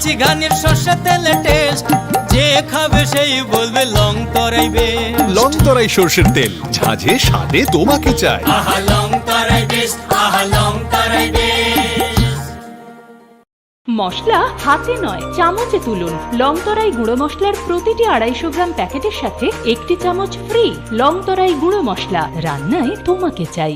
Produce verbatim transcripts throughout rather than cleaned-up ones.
চিঘানির সর্ষে তেলে টেস্ট, যে খাবে সেই বলবে লং তরাই বেস্ট। লং তরাই সর্ষের তেল, ঝাঁঝে স্বাদে তোমাকে চাই। আহা, লং তরাই বেস্ট, আহা, লং তরাই বেস্ট। মশলা হাতে নয়, চামচে তুলুন। লং তরাই গুঁড়ো মশলার প্রতিটি আড়াইশো গ্রাম প্যাকেটের সাথে একটি চামচ ফ্রি। লং তরাই গুঁড়ো মশলা, রান্নায় তোমাকে চাই।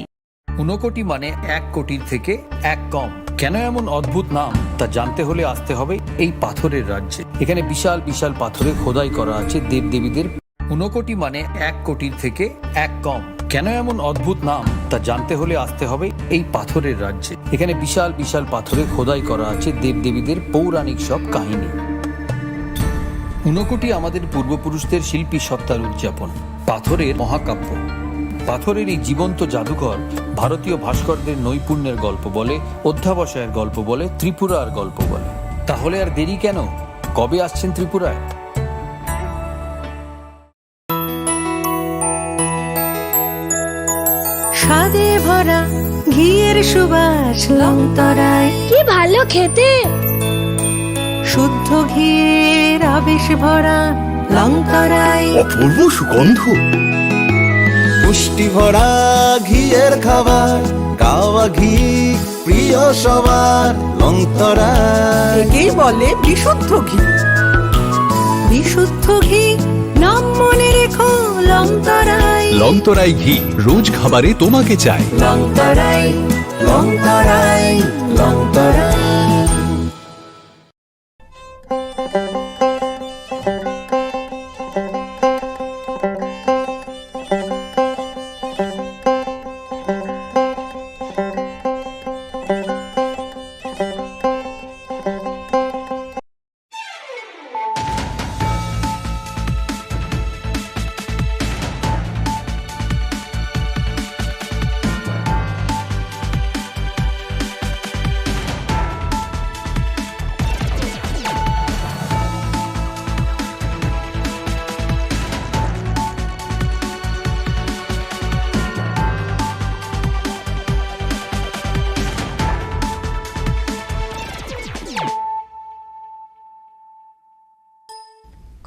ঊনকোটি মানে এক কোটির থেকে এক কম। কেন এমন অদ্ভুত নাম, তা জানতে হলে আসতে হবে এই পাথরের রাজ্যে। এখানে বিশাল বিশাল পাথরে খোদাই করা আছে দেবদেবীদের। ঊনকোটি মানে এক কোটির থেকে এক কম। কেন এমন অদ্ভুত নাম, তা জানতে হলে আসতে হবে এই পাথরের রাজ্যে। এখানে বিশাল বিশাল পাথরে খোদাই করা আছে দেবদেবীদের পৌরাণিক সব কাহিনী। ঊনকোটি আমাদের পূর্বপুরুষদের শিল্পী সত্তার উদযাপন। পাথরের মহাকাব্য। পাথরের এই জীবন্ত জাদুঘর ভারতীয় ভাস্করদের নৈপুণ্যের গল্প বলে, অধ্যাবসায়ের গল্প বলে, ত্রিপুরার গল্প বলে। তাহলে আর দেরি কেন? কবে আসছেন ত্রিপুরায়? স্বাদে ভরা ঘিয়ের সুবাস লংতরায়। কি ভালো খেতে! শুদ্ধ ঘিয়ের আবেশ ভরা লংতরায়। অপূর্ব সুগন্ধ। পুষ্টি ভরা ঘিয়ের খাবার, কাওয়া ঘি প্রিয় সবার লংতরায়। একেই বলে বিশুদ্ধ ঘি। বিশুদ্ধ ঘি, নাম মনে রেখো লংতরায়। লংতরাই ঘি, রোজ খাবারে তোমাকে চাই। লংতরায়, লংতরায়, Longtharai.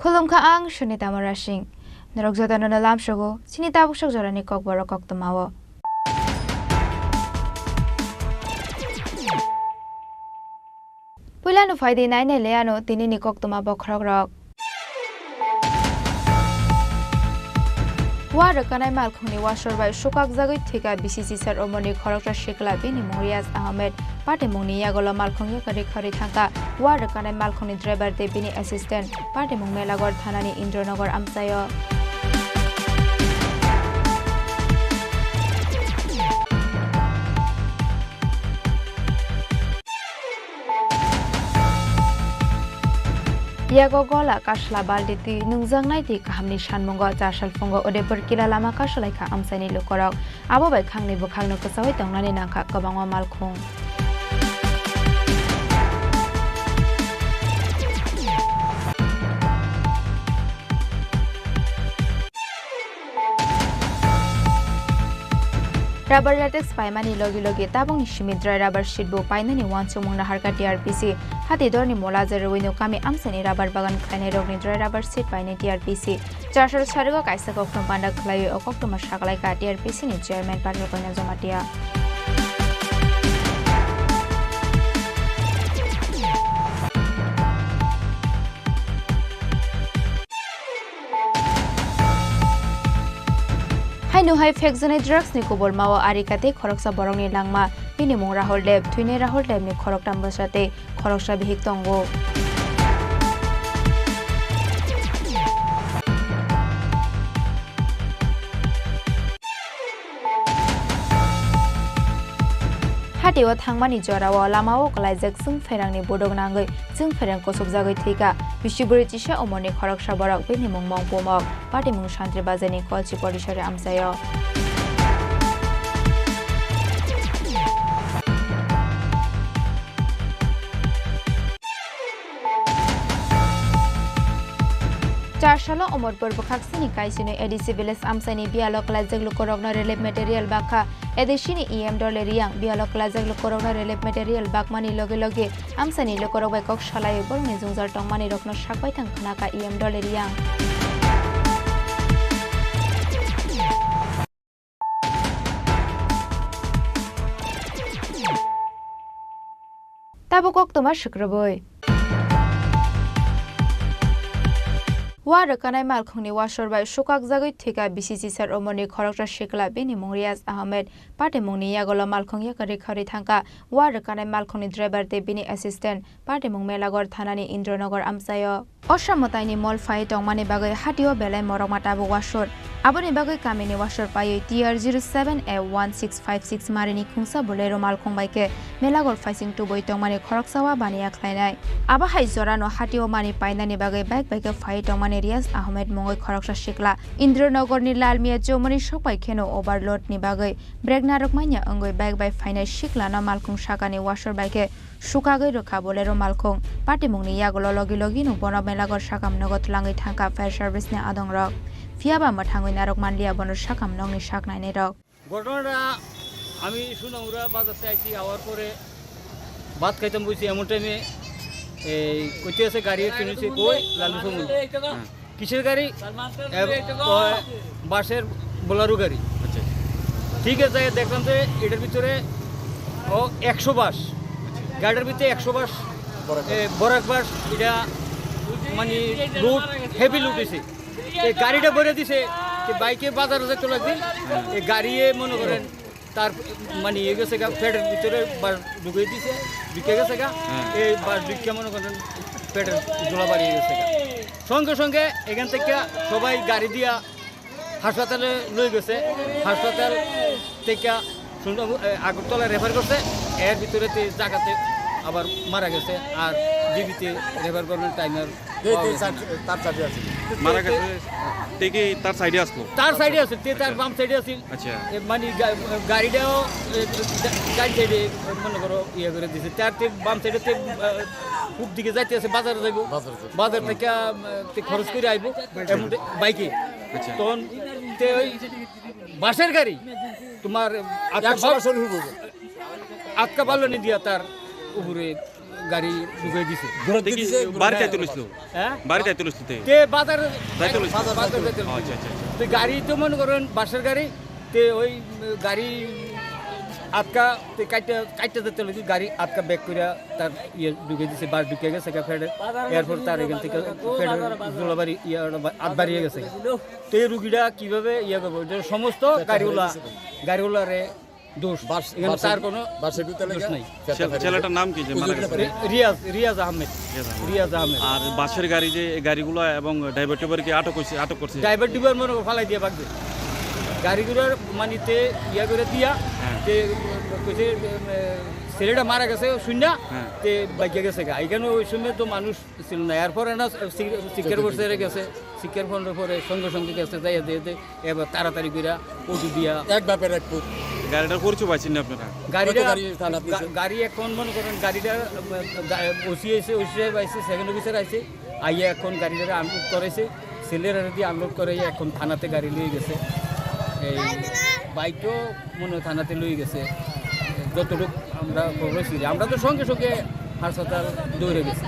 Khulumkha ang Sunita Murasing. Norok jotono no lamsogo chini tabuk sok jorani kokborok koktwmao. Puila no phaidi nainai le ano tinini koktwma bokhorokrok. Wa rwkanai malkhungni wasor bai sukakjagwi thwikha bisi chisar umorni khoroksa sikla, bini mung Riyaz Ahmed. Patimungni yagulo malkhung yakarwi kharwi thangkha. Wa rwkanai malkhungni driver tei bini assistant. Patimung Melagoth thanani Indranagar amchaio. Yago gola kasla balti twi nungjaknai twi kahamni sanmungo chasal phungo Udaipur kila lama kasalaikha amchaini lukorok. Abo bai khangni bwkhakno kwchaui tongnani nangkha kwbangma malkhung. Rubber latex paimani logi logi tabukni simi dry rubber sheet bo painani uansukmung naharkha T R P C. Hati dorni mola jerwino kami amchaini rubber bagan khlainairokni dry rubber sheet painai T R P C. Chasal sarigo kaisa koktwma panda khlaiwi o koktwma sakalaikha T R P C ni chairman Patil Koina Jamatia. Haino hai phekjaknai drugs ni kobormao arika tei khoroksa borokni langma, bini mung Rahul Deb, thwinai Rahul Deb ni khoroktham bwsa tei khoroksa bihik tongo. Hatio thangmani jorao lamao kwlaijak chwng pherangni buduk nangwi chwng pherang kusubjagwi thwikha. Bisi bwrwi chisa umorni khoroksa borok, bini mung Mong Pumok, patimung Santri Bazaini Kolchi Porisari amchaio. Asalo Omorpur bwkhaksini Kaisino A D C village amchaini bialo kwlaijak lukurokno relief material bakha A D C ni E M Dolly Riang. Bialo kwlaijak lukurokno relief material bakmani loge loge amchaini lukurok bai kok salaiwi borokni jwngjal tongmani rokno sakbai thang khnakha E M Dolly Riang. Tabuk koktwma swkrwbwi. Wa rwkanai malkhungni wasor bai sukakjagwi thwikha B C C sir Omorni khoroksa sikla, bini mung Riyaz Ahmed. Patimungni yagulo malkhung yakarwi kharwi thangkha. Wa rwkanai malkhungni driver tei bini assistant. Patimung Melaghor thanani Indranagar amchaio. Osa mwtaini mol phai tongmani bagwi hatio belai morokma tabuk wasor. Aboni bagwi kamini wasor paiwi T R zero seven F one six five six marini khungsa Bolero malkhung bai khe Melaghor phaising tubui tongmani khoroksa wa baniya khlainai. Abo hai jorano hatio mani painani bagwi bike bai khe phai tongmani Riyaz Ahmed mungwi khoroksa sikla. Indranagarni Lalmiya Chowmani sokpai kheno overload ni bagwi brake narwkmanya wngwi bike bai phainai siklano malkhung sakani wasor bai khe sukagwi rwkha Bolero malkhung. Patimungni yagulo logi logino bono Melaghor sakam nogo twlangwi thangkha fire service ni adongrok. Phiyaba mwthangwi narwk manliya bono sakam nokni sak nainairok. ঘটনাটা আমি শুনলাম, ওরা বাজার থেকে আইসি, আওয়ার পরে ভাত খাইতাম বইছি, এমন টাইমে এই কইতে আছে গাড়ি একজন হচ্ছে কই লালু সমুদ্র। হ্যাঁ। কিসের গাড়ি? এব-, ও, বাসের বোলারো গাড়ি। আচ্ছা। ঠিক আছে, দেখলাম যে এটার ভিতরে ও একশো বাস, গাড়ির ভিতরে একশো বাস, বরাক এ, বাস। বরাক বাস, এটা মানে লোড, হেভি লোড হয়েছে। এই গাড়িটা ভরে দিছে, যে বাইকে বাজারে যেতে লাগবে, এই গাড়িয়ে মনে করেন তার মানে ইয়ে গেছে গা, পেটের ভিতরে বাস ঢুকিয়ে দিছে, ঢুকে গেছে গা। হ্যাঁ। এই বাস ঢুকে মনে করেন পেটের গোলা বাড়িয়ে গেছে গা। সঙ্গে সঙ্গে এখান থেকে সবাই গাড়ি দিয়া হাসপাতালে লই গেছে। হাসপাতাল থেকে সুন্দর, এ, আগরতলা রেফার করছে। এর ভিতরে তে জায়গাতে আবার মারা গেছে। আর জিবিতে রেফার করার টাইম আর তে, পাওয়া তে গেছে তার, না। তার সাথে আছে। মারা গেছে, তে কি তার সাইডে আসলো? তার সাইডে আছে, তে তার আচ্ছা। বাম সাইডে আছে। আচ্ছা। এ, মানে গা-, গাড়িটাও, এ, গা-, গাড়ি সাইডে, মনে করো, ইয়ে করে দিছে। তার তে বাম সাইডে তে, আহ, পূব দিকে যাইতে আছে, বাজারে যাইবো। বাজারে যাইবো। বাজার থেকে, আহ, তে খরচ করে আইবো, এমন বাইকে। আচ্ছা। তখন তে ওই বাসের গাড়ি, তোমার আটকা একশো বারো, বাসের উপরে। আটকা বারো নি দিয়া তার উপরে গাড়ি ঢুকিয়ে দিছে। ঘুরতে দেখি দিছে, বাড়িতে ঘুরতে তুলিস তো? হ্যাঁ? বাড়িতে তুলিস তো? তে বাজার যাইতে তুলিস? বাজার, বাজার যাইতে তুলিস। আচ্ছা, আচ্ছা, আচ্ছা। তো গাড়ি তো মনে করেন বাসের গাড়ি, তে ওই গাড়ি আটকা, তে কাটতে, কাটতে যেতে লাগি গাড়ি আটকা ব্যাক করে তার ইয়ে ঢুকে দিছে, বাস ঢুকে গেছে গা ফেডে। এরপর তার এখান থেকে ফেডে জোলাবাড়ি ইয়ে আট বাড়িয়ে গেছে। তো এই রুগীটা কিভাবে ইয়ে করবো? যে সমস্ত গাড়িওয়ালা, গাড়িওয়ালারে দোষ। বাস, এখানে বাসের, তার কোনো বাসের ভিতরে দোষ লেখা নাই। ছেলে-, ছেলেটার নাম কি যে মারা গেছে? রি-, রিয়াজ, রিয়াজ আহমেদ। রিয়াজ আহমেদ। রিয়াজ আহমেদ। আর বাসের গাড়ি যে এই গাড়িগুলো এবং ড্রাইভার টিভার কি আটক হয়েছে, আটক করছে? ড্রাইভার টিভার মনে হয় ফালাই দিয়ে বাগবে। গাড়িগুলোর মানে তে ইয়া করে দিয়া, হ্যাঁ। তে কইছে, এ, ছেলেটা মারা গেছে শুন না, হ্যাঁ। তে বাইকে গেছে গা। এখানে ওই সময় তো মানুষ ছিল না। এরপরে না সি-, সিকের বসে গেছে, সিকের ফোনের পরে সঙ্গে সঙ্গে গেছে, যাইয়া দিয়ে দে, এবার তাড়াতাড়ি কইরা অটো দিয়া। এক বাপের এক পুত। গাড়িটার পরিচয় পাইছেন না আপনারা? গাড়িটা কত গাড়ি থানা গা-, দিছে? গাড়ি এখন মনে করেন গাড়িটা, আহ, গা-, ওসি আইছে, ওসি সাহেব আইছে, সেকেন্ড অফিসার আইছে, আইয়া এখন গাড়িটারে আনলোড করাইছে, সিলিন্ডার দিয়ে আনলোড করে এখন থানাতে গাড়ি নিয়ে গেছে। এই বাইকও মনে হয় থানাতে লই গেছে, যতটুকু আমরা খবর ছিল, আমরা তো সঙ্গে সঙ্গে হাসপাতাল দৌড়ে গেছি।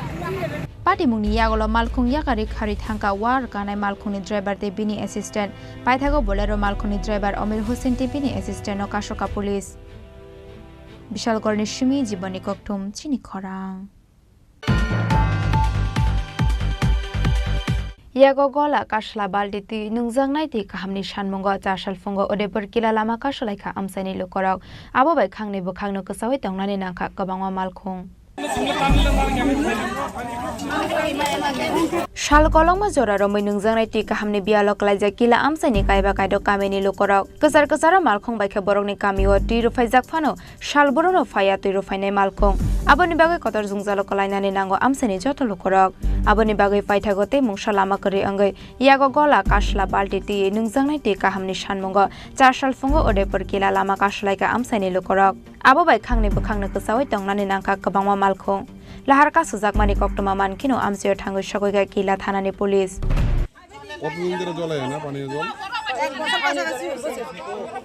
Patimungni yagulo malkhung yakarwi kharwi thangkha wa rwkanai malkhungni driver tei bini assistant. Paithago Bolero malkhungni driver Omir Hussain tei bini assistant no kasokha police. Bishalgarhni simi Jiboni Kokthum, chini khorang. Yago gola kasla balti twi nungjaknai twi kahamni sanmungo chasal phungo Udaipur kila lama kasalaikha amchaini lukorok. Abo bai khangni bwkhangno kwchaui tongnani nangkha kwbangma malkhung. Sal kolokma jora romwi nungjaknai twi kahamni biyalo kwlaijak kila amchaini kaiba kaidok kamini lukorok. Kwchar kwcharo malkhung bai khe borokni kamio twi rwphaijak phano, sal borokno phaiya twi rwphainai malkhung. Aboni bagwi kotor jwngjalo kwlainani nango amchaini joto lukurok. Aboni bagwi paithago tei mungsa lama kwrwi wngwi yago gola kasla balti twiwi nungjaknai twi kahamni sanmungo char sal phungo Udaipur kila lama kasalaikha amchaini lukurok. Abo bai khangni bwkhangno kwchaui tongnani nangkha kwbangma malkhung. Lahar kasujakmani koktwma mankhino amchaio thangwi sogwikha kila thanani police. কতদিন ধরে জল আয় না, পানীয় জল? এক বছর কাছাকাছি হয়েছে।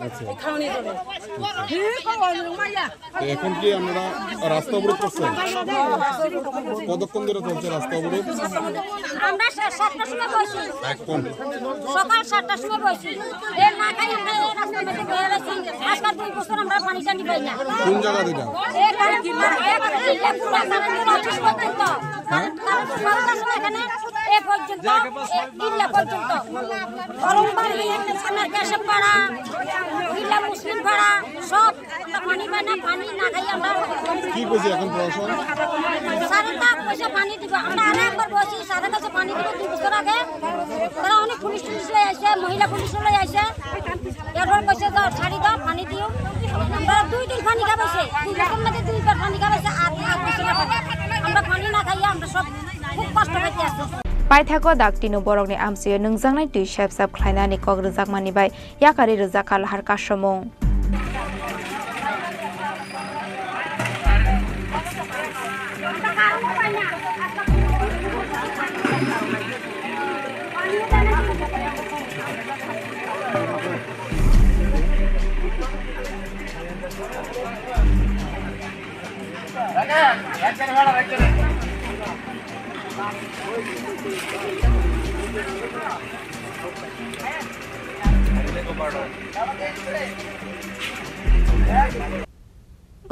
আচ্ছা। খাওয়ানি জলে। তো এখন কি আপনারা রাস্তা অবরোধ করছেন? কতক্ষণ ধরে চলছে রাস্তা অবরোধ? আমরা সা-, সাতটার সময় বসি। এখন? সকাল সাতটার সময় বসি। এর না খাই আমরা এই রাস্তার মধ্যে বসে রয়েছি। আজকাল দুই বছর আমরা পানি টানি পাই না। কোন জায়গা এটা? এখানে পুরা, এখানে পুরা কারেন্টের অফিস পর্যন্ত। হ্যাঁ? কারেন্টের সব আছে এখানে, এ পর্যন্ত, এ কিল্লা পর্যন্ত। গরমবাড়ি, থানার ক্যাশে পাড়া, কিল্লা মুসলিম পাড়া, সব আমরা পানি পাই না, পানি না খাই আমরা। কি কইছে এখন প্রশাসন? স্যারে তো কইছে পানি দিব, আমরা আরো একবার বলছি, স্যারের কাছে পানি দিব দুই বছর আগে। তারা অনেক পুলিশ টুলিশ লই আইছে, মহিলা পুলিশ লই আইছে। এরপর কইছে, "যাও, ছাড়ি দাও, পানি দিও।" আমরা দুই দিন পানি খাবাইছে, দুই বছর মধ্যে দুইবার পানি খাবাইছে, আর, আর কইছে না পানি। আমরা পানি না খাইয়া আমরা সব খুব কষ্ট পাইতে আছি। Paithago daktino borokni amchaio nungjaknai twi sep sep khlainani kok rwjakmani bai yakarwi rwjak kha lahar kasomung.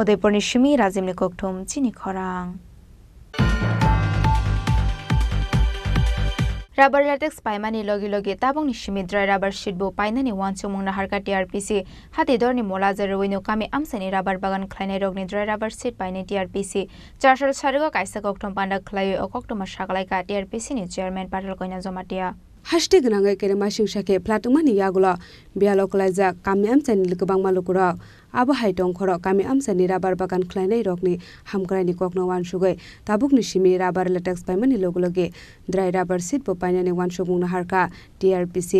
Udaipurni simi Rajimni kokthum chini khorang. Rubber latex paimani logi logi tabukni simi dry rubber sheet bo painani uansukmung naharkha T R P C. Hatidorni Molaja rwino kami amchaini rubber bagan khlainairokni dry rubber sheet painai T R P C. Chasal sarigo kaisa kokthum panda khlaiwi o koktwma sakalaikha T R P C ni chairman Patal Koina Jamatia. Haste gwnangwi kere masing sakhe plat wngmani yagulo biyalo kwlaijak kami amchaini kwbangma lukurok. Abo hai tongkhoro kami amchaini rubber bagan khlainairokni hamkraini kokno uansugwi tabukni simi rubber latex paimani logi logi dry rubber sheet bo painani uansukmung naharkha T R P C.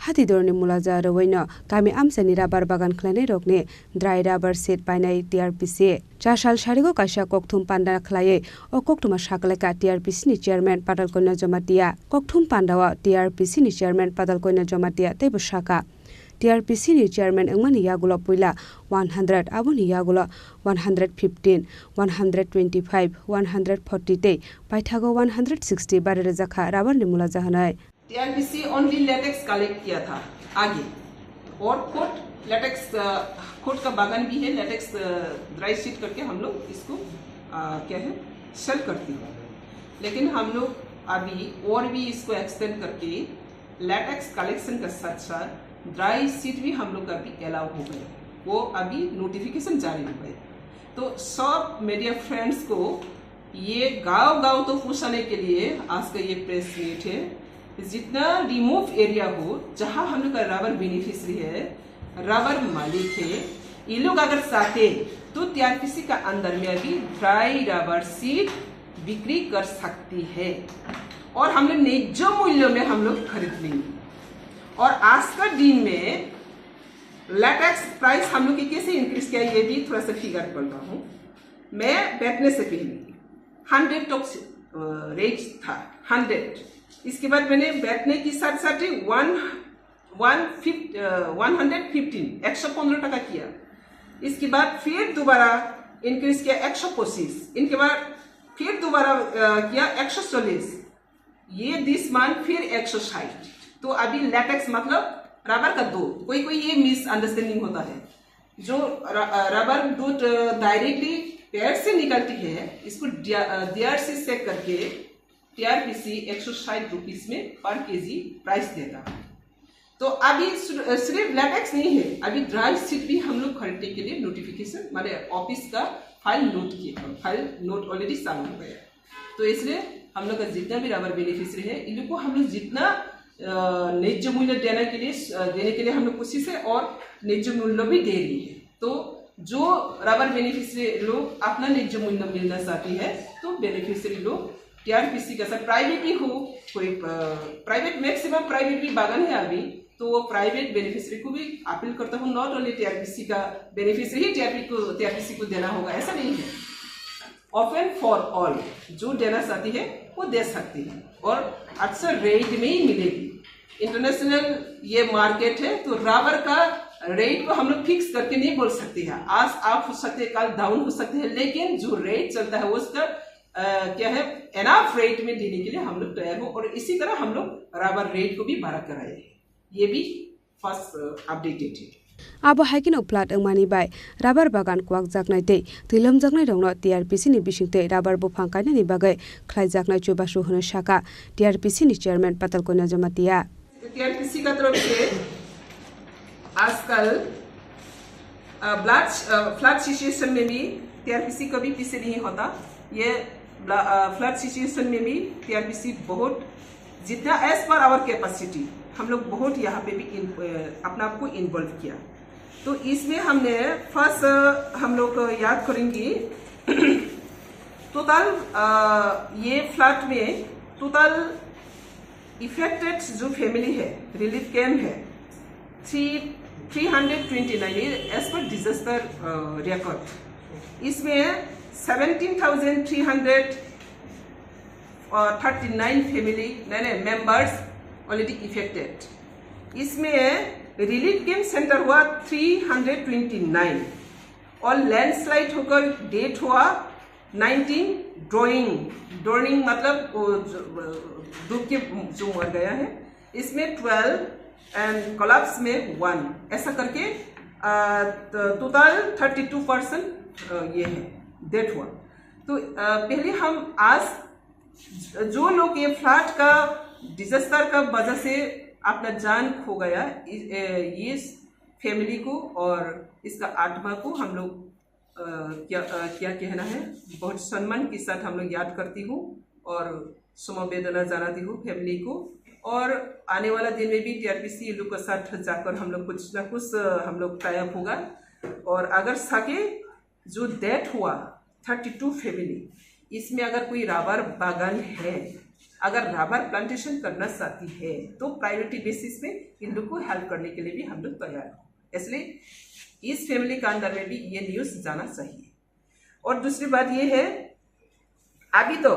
Hatidorni Molaja rwino kami amchaini rubber bagan khlainairokni dry rubber sheet painai T R P C. Chasal sarigo kaisa kokthum panda khlaiwi o koktwma sakalaikha T R P C ni chairman Patal Koina Jamatia. Kokthum pandao T R P C ni chairman Patal Koina Jamatia teibo sakha, T R P C ni chairman wngmani yagulo puila one hundred, aboni yagulo one hundred fifteen, one hundred twenty-five, one hundred forty tei paithago one hundred sixty bari rwjakha rubber ni mulaja hwnwi. T R P C only latex collect किया था आगे, और खुद latex, अ, खुद का बागान भी है, latex, अ, dry sheet करके हम लोग इसको, अ, क्या है, sell करती है। लेकिन हम लोग अभी और भी इसको extend करके latex collection का साथ साथ dry sheet भी हम लोग का अभी allow हो गया, वो अभी notification जारी हो गया। तो सब media friends को ये गांव गांव तो पहुंचाने के लिए आज का ये press meet है। जितना remote area हो, जहां हम लोग का rubber beneficiary है, rubber मालिक है, ये लोग अगर चाहते तो T R P C का अंदर में अभी dry rubber sheet बिक्री कर सकती है और हम लोग न्याय्य मूल्य में हम लोग खरीद लेंगे। और आज का दिन में latex price हम लोग की कैसे increase किया, ये भी थोड़ा सा figure बोलता हूँ। मैं बैठने से पहले हंड्रेड तक से, अ, रेट था, हंड्रेड। इसके बाद मैंने बैठने की साथ साथ ही वन, वन फिफ-, अ, वन हंड्रेड फिफ्टीन, एक सौ पन्द्रह टका किया। इसके बाद फिर दोबारा इंक्रीज किया एक सौ पच्चीस, इनके बाद फिर दोबारा, अ, किया एक सौ चालीस। ये दिस मंथ फिर एक सौ साठ। तो अभी लेटेक्स मतलब रबर का दूध, कोई कोई ये मिसअंडरस्टैंडिंग होता है। जो र-, अ, रबर दूध, अ, डायरेक्टली पेड़ से निकलती है, इसको डिया-, अ, डियर से सेक करके टीआरपीसी एक सौ साठ रुपीस में पर केजी प्राइस देता है। तो अभी सिर्फ, सिर्फ लेटेक्स नहीं है, अभी ड्राई सीड भी हम लोग खरीदने के लिए नोटिफिकेशन, माने ऑफिस का फाइल नोट किए, फाइल नोट ऑलरेडी चालू हो गया है। तो इसलिए हम लोग का जितना भी रबर बेनिफिशियरी है, इन लोग को हम लोग जितना, अ, न्याय्य मूल्य देने के लिए, अ, देने के लिए हम लोग कोशिश है और न्याय्य मूल्य भी दे रही है। तो जो रबर बेनिफिशियरी लोग अपना न्याय्य मूल्य मिलना चाहती है, तो बेनिफिशियरी लोग टीआरपीसी का, सर, प्राइवेट ही हो, कोई, अ, प्राइवेट, मैक्सिमम प्राइवेट भी बागान है अभी, तो वो प्राइवेट बेनिफिशियरी को भी अपील करता हूँ, नॉट ओनली टीआरपीसी का बेनिफिशियरी ही टीआरपी को, टीआरपीसी को देना होगा, ऐसा नहीं है। ओपन फॉर ऑल, जो देना चाहती है वो दे सकती है और अच्छा रेट में ही मिलेगी। इंटरनेशनल ये मार्केट है, तो रबर का रेट को हम लोग फिक्स करके नहीं बोल सकते हैं। आज अप हो सकते हैं, कल डाउन हो सकते हैं, लेकिन जो रेट चलता है उसका अ, क्या है, एनफ रेट में देने के लिए हम लोग तैयार हो। और इसी तरह हम लोग रबर रेट को भी बढ़ा कर आए हैं। ये भी फर्स्ट अपडेटेड है। Abo hai kheno flat wngmani bai rubber bagan kwakjaknai tei twilamjaknairokno T R P C ni bisingtwi rubber buphang kainani bagwi khlaijaknai chubachu hwnwi sakha T R P C ni chairman Patal Konya Jamatia. टीआरपीसी का तरफ से आजकल blood flood situation में भी टीआरपीसी कभी पीछे नहीं होता। ये फ्लड सिचुएशन में भी टीआरपीसी बहुत जितना एज पर आवर कैपेसिटी हम लोग बहुत यहाँ पे भी इन, अ, अपने आप को इन्वॉल्व किया। तो इसमें हमने फर्स्ट हम लोग याद करेंगे टोटल ये फ्लड में टोटल इफेक्टेड जो फैमिली है, रिलीफ कैंप है, three three hundred twenty nine, as पर डिजास्टर रिकॉर्ड। इसमें seventeen thousand three hundred thirty nine family, नहीं नहीं, मेंबर्स ऑलरेडी इफेक्टेड। इसमें रिलीफ कैंप सेंटर हुआ थ्री हंड्रेड ट्वेंटी नाइन और लैंडस्लाइड होकर डेथ हुआ नाइनटीन। ड्रोइंग, ड्रोइंग मतलब वो जो, डूब के जो मर गया है, इसमें ट्वेल्व एंड कोलैप्स में वन, ऐसा करके टोटल थर्टी टू पर्सन ये है, डेथ हुआ। तो अ, पहले हम आज जो लोग ये फ्लड का डिजास्टर का वजह से अपना जान खो गया, इ-, ए, ये फैमिली को और इसका आत्मा को हम लोग अ, क्या अ, क्या कहना है, बहुत सम्मान के साथ हम लोग याद करती हूँ और समवेदना जनाती हूँ फैमिली को। और आने वाला दिन में भी टीआरपीसी लोग के साथ जाकर हम लोग कुछ ना कुछ अ, हम लोग टाई अप होगा। और अगर सके जो डेथ हुआ थर्टी टू फैमिली, इसमें अगर कोई रबर बागान है, अगर रबर प्लांटेशन करना चाहती है, तो प्रायोरिटी बेसिस पे इन लोग को हेल्प करने के लिए भी हम लोग तैयार हैं। इसलिए इस फैमिली का अंदर में भी ये न्यूज़ जाना चाहिए। और दूसरी बात ये है, अभी तो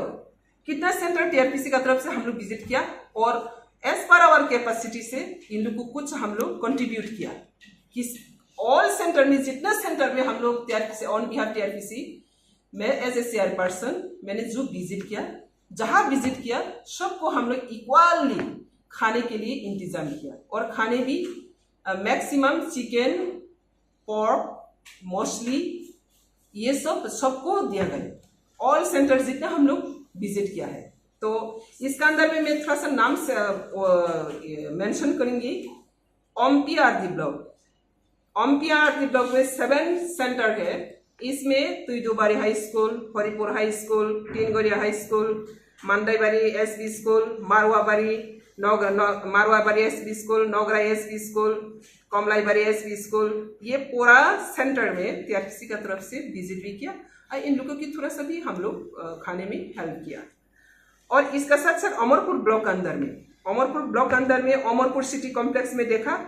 कितना सेंटर टीआरपीसी का तरफ से हम लोग विजिट किया और एज पर आवर कैपेसिटी से इन लोग को कुछ हम लोग कंट्रीब्यूट किया। किस ऑल सेंटर में, जितना सेंटर में हम लोग टीआरपीसी, ऑन बिहाफ टीआरपीसी, मैं एज ए चेयरपर्सन मैंने जो विजिट किया, जहाँ विजिट किया, सबको हम लोग इक्वली खाने के लिए इंतजाम किया और खाने भी मैक्सिमम चिकन, पोर्क, मछली, ये सब सबको दिया गया। ऑल सेंटर जितना हम लोग विजिट किया है, तो इसका अंदर में मैं थोड़ा सा नाम से मेंशन करूंगी। Omp RD block, omp RD block में सेवन सेंटर है। इसमें तुइदुबारी high school, Haripur high school, टीनगोरिया हाई स्कूल, मांडाईबारी एसबी स्कूल, मारवाबारी नग, न, मारवाबारी एसबी स्कूल, नगरा एसबी स्कूल, कमलाईबारी एसबी स्कूल, ये पूरा सेंटर में टीआरपीसी का तरफ से विजिट भी किया और इन लोगों की थोड़ा सा भी हम लोग अ, खाने में हेल्प किया। और इसका साथ साथ अमरपुर ब्लॉक अंदर में, अमरपुर ब्लॉक अंदर में अमरपुर सिटी कॉम्प्लेक्स में देखा,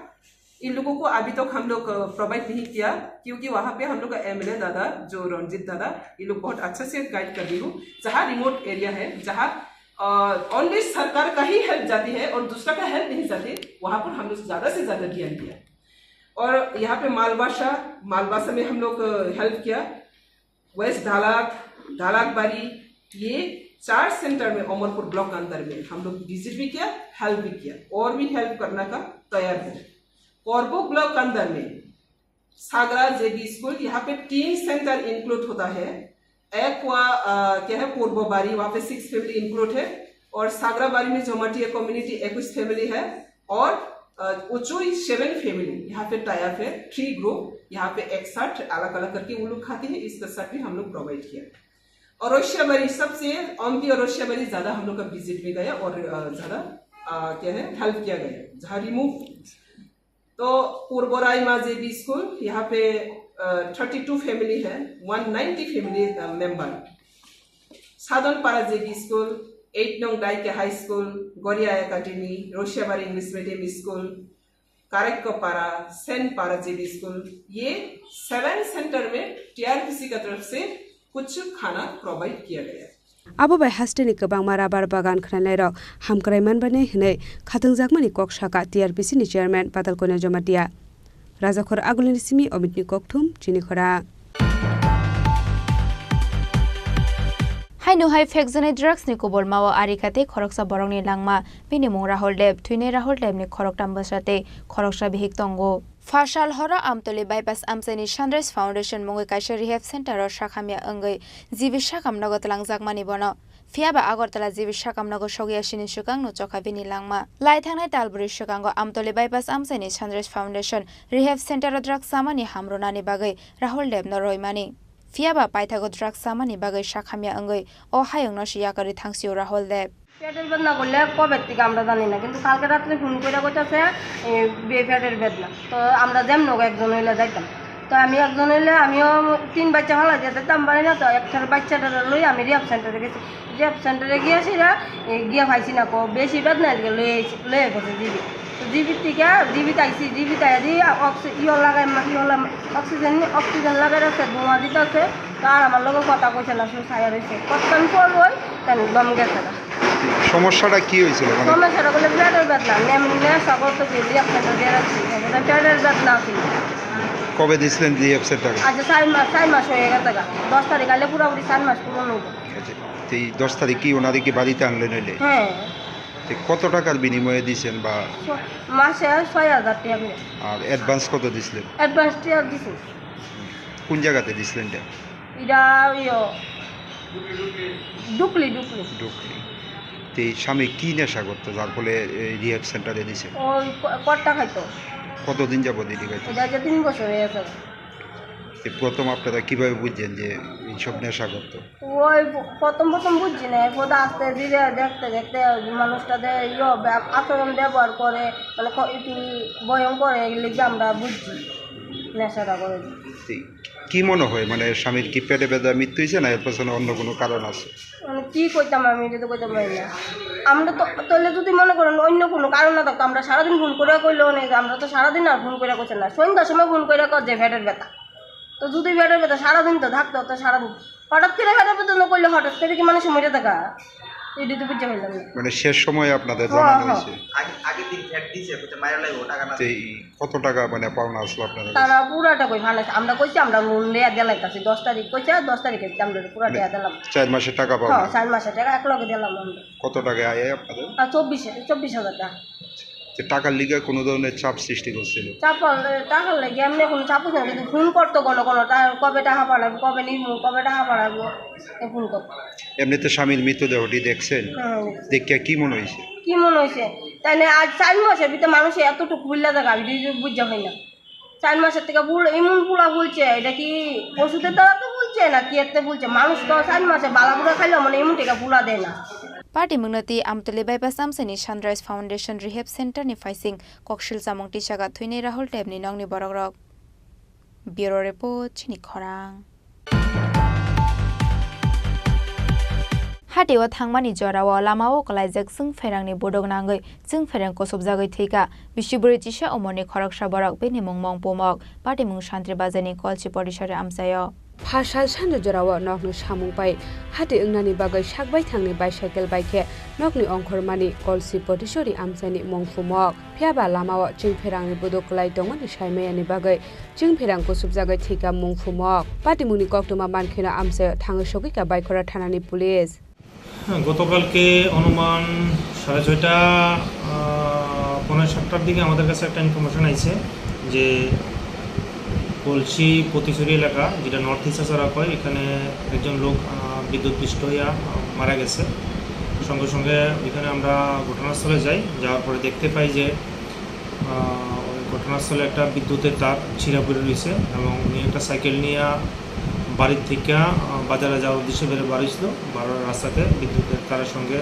इन लोगों को अभी तक हम लोग प्रोवाइड नहीं किया, क्योंकि वहाँ पे हम लोग का एमएलए दादा जो रंजीत दादा, ये लोग बहुत अच्छा से गाइड कर रही हूँ। जहाँ रिमोट एरिया है, जहाँ ओनली सरकार का ही हेल्प जाती है और दूसरा का हेल्प नहीं जाते, वहाँ पर हम लोग ज्यादा से ज्यादा ध्यान दिया। और यहाँ पे मालबासा, मालबासा में हम लोग हेल्प किया। वेस्ट धालाक, धालाकबारी, ये चार सेंटर में अमरपुर ब्लॉक अंदर में हम लोग विजिट भी किया, हेल्प भी किया और भी हेल्प करने का तैयार है। कोरबो ब्लॉक अंदर में सागरा जेबी स्कूल, यहाँ पे तीन सेंटर इंक्लूड होता है। एक हुआ अ, क्या है, पूर्वबारी, वहाँ पे सिक्स फैमिली इंक्लूड है और सागराबारी में जमाटिया कम्युनिटी इक्कीस फैमिली है और अ, उचुई सेवन फैमिली यहाँ पे टाई अप है। थ्री ग्रुप यहाँ पे एक साथ अलग अलग करके वो लोग खाते हैं, इसका साथ भी हम लोग प्रोवाइड किया। और रोशियाबारी सबसे, ओमपी और रोशियाबारी ज्यादा हम लोग का विजिट में गया और अ, ज्यादा अ, क्या है, हेल्प किया गया जहाँ रिमूव। तो पूर्व रायमा जेबी स्कूल, यहाँ पे थर्टी टू फैमिली है, वन नाइन्टी फैमिली मेंबर। साधनपारा जेबी स्कूल, एट नंग डाइके हाई स्कूल, गोरिया एकेडमी, रोशियाबारी इंग्लिश मीडियम स्कूल, कारेक्कपारा, सेंट पारा जेबी स्कूल, ये सेवन सेंटर में टीआरपीसी का तरफ से कुछ खाना प्रोवाइड किया गया। Abo bai hasteni kwbangma rabar bagan khwnainairok hamkrai manbani hwnwi khatungjakmani kok sakha T R P C ni chairman Patal Konya Jamatia. Rajakhor Agulini simi Omitni kokthum chini khorang. Haino hai phekjaknai drugs ni kobolmao ari kha tei khoroksa borokni langma, bini mung Rahul Deb, thwinai Rahul Deb ni khoroktham bwsa tei khoroksa bihik tongo. Phasal horo Amtoli Bypass amchaini Sunrise Foundation mungwi kaisa rehab center o sakhamya wngwi G B sakam nogo twlangjakmani bono. Phiya ba Agartala G B sakam nogo sokya sini swkang no chokha bini langma. Lai thangnai tal bwrwi swkango Amtoli Bypass amchaini Sunrise Foundation Rehab Center o drugs chamani hamrwnani bagwi Rahul Deb no roimani. Phiya ba paithago drugs chamani bagwi sakhamya wngwi o hayung no se yakarwi thangsio Rahul Deb. পেটের বেদনা করলে কবে থেকে আমরা জানি না, কিন্তু কালকে রাত্রে ফোন করে কইতাছে, "এ, বে-, পেটের বেদনা।" তো আমরা যেমন হোক একজন হইলে যাইতাম। তো আমি একজন হইলে আমিও তিন বাচ্চা ফালাই দিয়ে যাইতাম পারি না, তো একটা বাচ্চাটা লই আমি রিহাব সেন্টারে গেছি। রিহাব সেন্টারে গিয়ে সেটা, এ, গিয়ে পাইছি না, কো বেশি বেদনা আজকে লই আইছি, লই গেছে জিবি। তো জিবি থেকে, জিবি তাইছি, জিবি তাই দি অক্সি-, ইয়ে লাগাই, ইয়ে লাগাই, অক্সিজেন, অক্সিজেন লাগাই রাখছে, ধোঁয়া দিতে আছে। তো আর আমার লগে কথা কইছে না, শুধু ছায়া রইছে। কতক্ষণ পর ওই তার দম গেছে না। সমস্যাটা কি হয়েছিল? মানে সমস্যাটা বলে পেটের বেদনা, নেম-, নেশা করতে গিয়ে রিহাব সেন্টার দিয়ে রাখছি। এখন পেটের বেদনা আছে। কবে দিছিলেন রিহাব সেন্টারে? আজ চার মাস, চার মাস হয়ে গেছে গা। দশ তারিখ আইলে পুরোপুরি চার মাস পূরণ হইব। আচ্ছা, তো এই দশ তারিখ কি ওনারে কি বাড়িতে আনলেন হইলে? হ্যাঁ। তো কত টাকার বিনিময়ে দিছেন বা? ছ-, মাসে ছয় হাজার টাকা করে। আর অ্যাডভান্স কত দিছিলেন? অ্যাডভান্স টাকা দিছি। কোন জায়গাতে দিছিলেন এটা? এটা ইয়ো, ডুকলি, ডুকলি। ডুকলি। তো এই স্বামী কি নেশা করতো যার ফলে এই রিহাব সেন্টারে দিছেন? ওই ক-, কট্টা খাইতো। কতদিন যাবত এটি খাইতো? এটা যে তিন বছর হয়ে গেছে। তো প্রথম আপনারা কিভাবে বুঝছেন যে এইসব নেশা করতো? ওই প-, প্রথম প্রথম বুঝছি না, এরপর আস্তে ধীরে দেখতে দেখতে ওই মানুষটাতে ইয়ো ব্যব-, আচরণ ব্যবহার করে, মানে ক-, একটু ভয়ঙ্কর হয়ে গেলে কি আমরা বুঝছি নেশাটা করে। তো কি মনে হয়, মানে স্বামীর কি পেটে ব্যথা মৃত্যু হয়েছে না এর পেছনে অন্য কোনো কারণ আছে? মানে কি কইতাম আমি, এটা তো কইতাম পারি না। আমরা তো তাহলে যদি মনে করেন অন্য কোনো কারণ না থাকতো, আমরা সারাদিন ফোন করে কইলেও নেই, আমরা তো সারাদিন আর ফোন করে কইছে না, সন্ধ্যার সময় ফোন করে কর যে পেটের ব্যথা। তো যদি পেটের ব্যথা সারাদিন তো থাকতো, তো সারাদিন হঠাৎ করে পেটের ব্যথা না করলে হঠাৎ করে কি মানুষ মরে থাকা? এটা তো বুঝতে পারলাম না। মানে শেষ সময় আপনাদের হ্যাঁ, জানানো হ্যাঁ। হয়েছে? আগে, আগের দিন ফ্যাট দিছে, বলছে, "মায়ের লাই ও টাকা না।" তো এই কত টাকা মানে পাওনা আসলো আপনার কাছে? তারা পুরাটা কই ভালো আছে। আমরা কইছি, আমরা লোন লইয়া দিলাম কাছে, দশ তারিখ কইছে, দশ তারিখে আমরা পুরা মানে টাকা দিলাম। চার মাসের টাকা পাওনা? হ্যাঁ, চার মাসের টাকা এক লগে দিলাম আমরা। কত টাকা আয় আপনাদের? আর চব্বিশ, চব্বিশ হাজার টাকা। তো টাকার লিগে কোনো ধরনের চাপ সৃষ্টি করছিল? চাপ বলতে টাকার লাগি এমনি কোনো চাপ হচ্ছে না, কিন্তু ফোন করতো ঘন ঘন, তা কবে টাকা পাঠাবো, কবে নিবো, কবে টাকা পাঠাবো, এই ফোন করতো। এমনিতে স্বামীর মৃতদেহটি দেখছেন? হ্যাঁ, দেখছি। দেখিয়া কি মনে হয়েছে? কি মনে হয়েছে? তাই না, আজ চার মাসের ভিতরে মানুষ এতটুকু ভুললে থাকে, আমি নিজে বুঝতে হয় না। চার মাসের থেকে ভুল, এমন ভুলা ভুলছে, এটা কি ওষুধের দ্বারা তো ভুলছে না কি এতে ভুলছে? মানুষ তো চার মাসে বালা বুড়া খাইলেও মানে এমন থেকে ভুলা দেয় না। Patimung no twi Amtoli Bypass amchaini Sunrise Foundation Rehab Center ni phaising koksil chamung tisaga thwinai Rahul Deb ni nokni borokrok. Bureau Report, chini khorang. Hatio thangmani jorao lamao kwlaijak chwngpherangni buduk nangwi chwngpherang kusubjagwi thwikha. Bisi bwrwi chisa umorni khoroksa borok bini mung Mongpumok, patimung Santri Bazarni Kolchi Porisori amchaio. Phasal sanjo jorao nokni samung pai hati wngnani bagwi sak baithangni bicycle bai khe nokni ongkhormani Kolchi Porisori amchaini Mongpumok. Phiyaba lamao chwngpherangni buduk kwlai tongmani saimayani bagwi chwngpherang kusubjagwi thwikha Mongpumok. Patimungni koktwma mankheno amchaio thangwi sogwikha Baikhora thanani police. হ্যাঁ, গতকালকে অনুমান সাড়ে ছয়টা, আহ, পৌনে সাতটার দিকে আমাদের কাছে একটা ইনফরমেশন আইছে যে কলসি পতিছড়ি এলাকা, যেটা নর্থ ইসাছাড়া কয়, এখানে একজন লোক, আহ, বিদ্যুৎ পৃষ্ট হইয়া, আহ, মারা গেছে। সঙ্গে সঙ্গে এখানে আমরা ঘটনাস্থলে যাই, যাওয়ার পরে দেখতে পাই যে আহ, ওই ঘটনাস্থলে একটা বিদ্যুতের তার ছিঁড়া পড়ে রয়েছে এবং উনি একটা সাইকেল নিয়ে বাড়ির থেকে, আহ, বাজারে যাওয়ার উদ্দেশ্যে বেরো বাড়িছিল। বারোর রাস্তাতে বিদ্যুতের তারের সঙ্গে,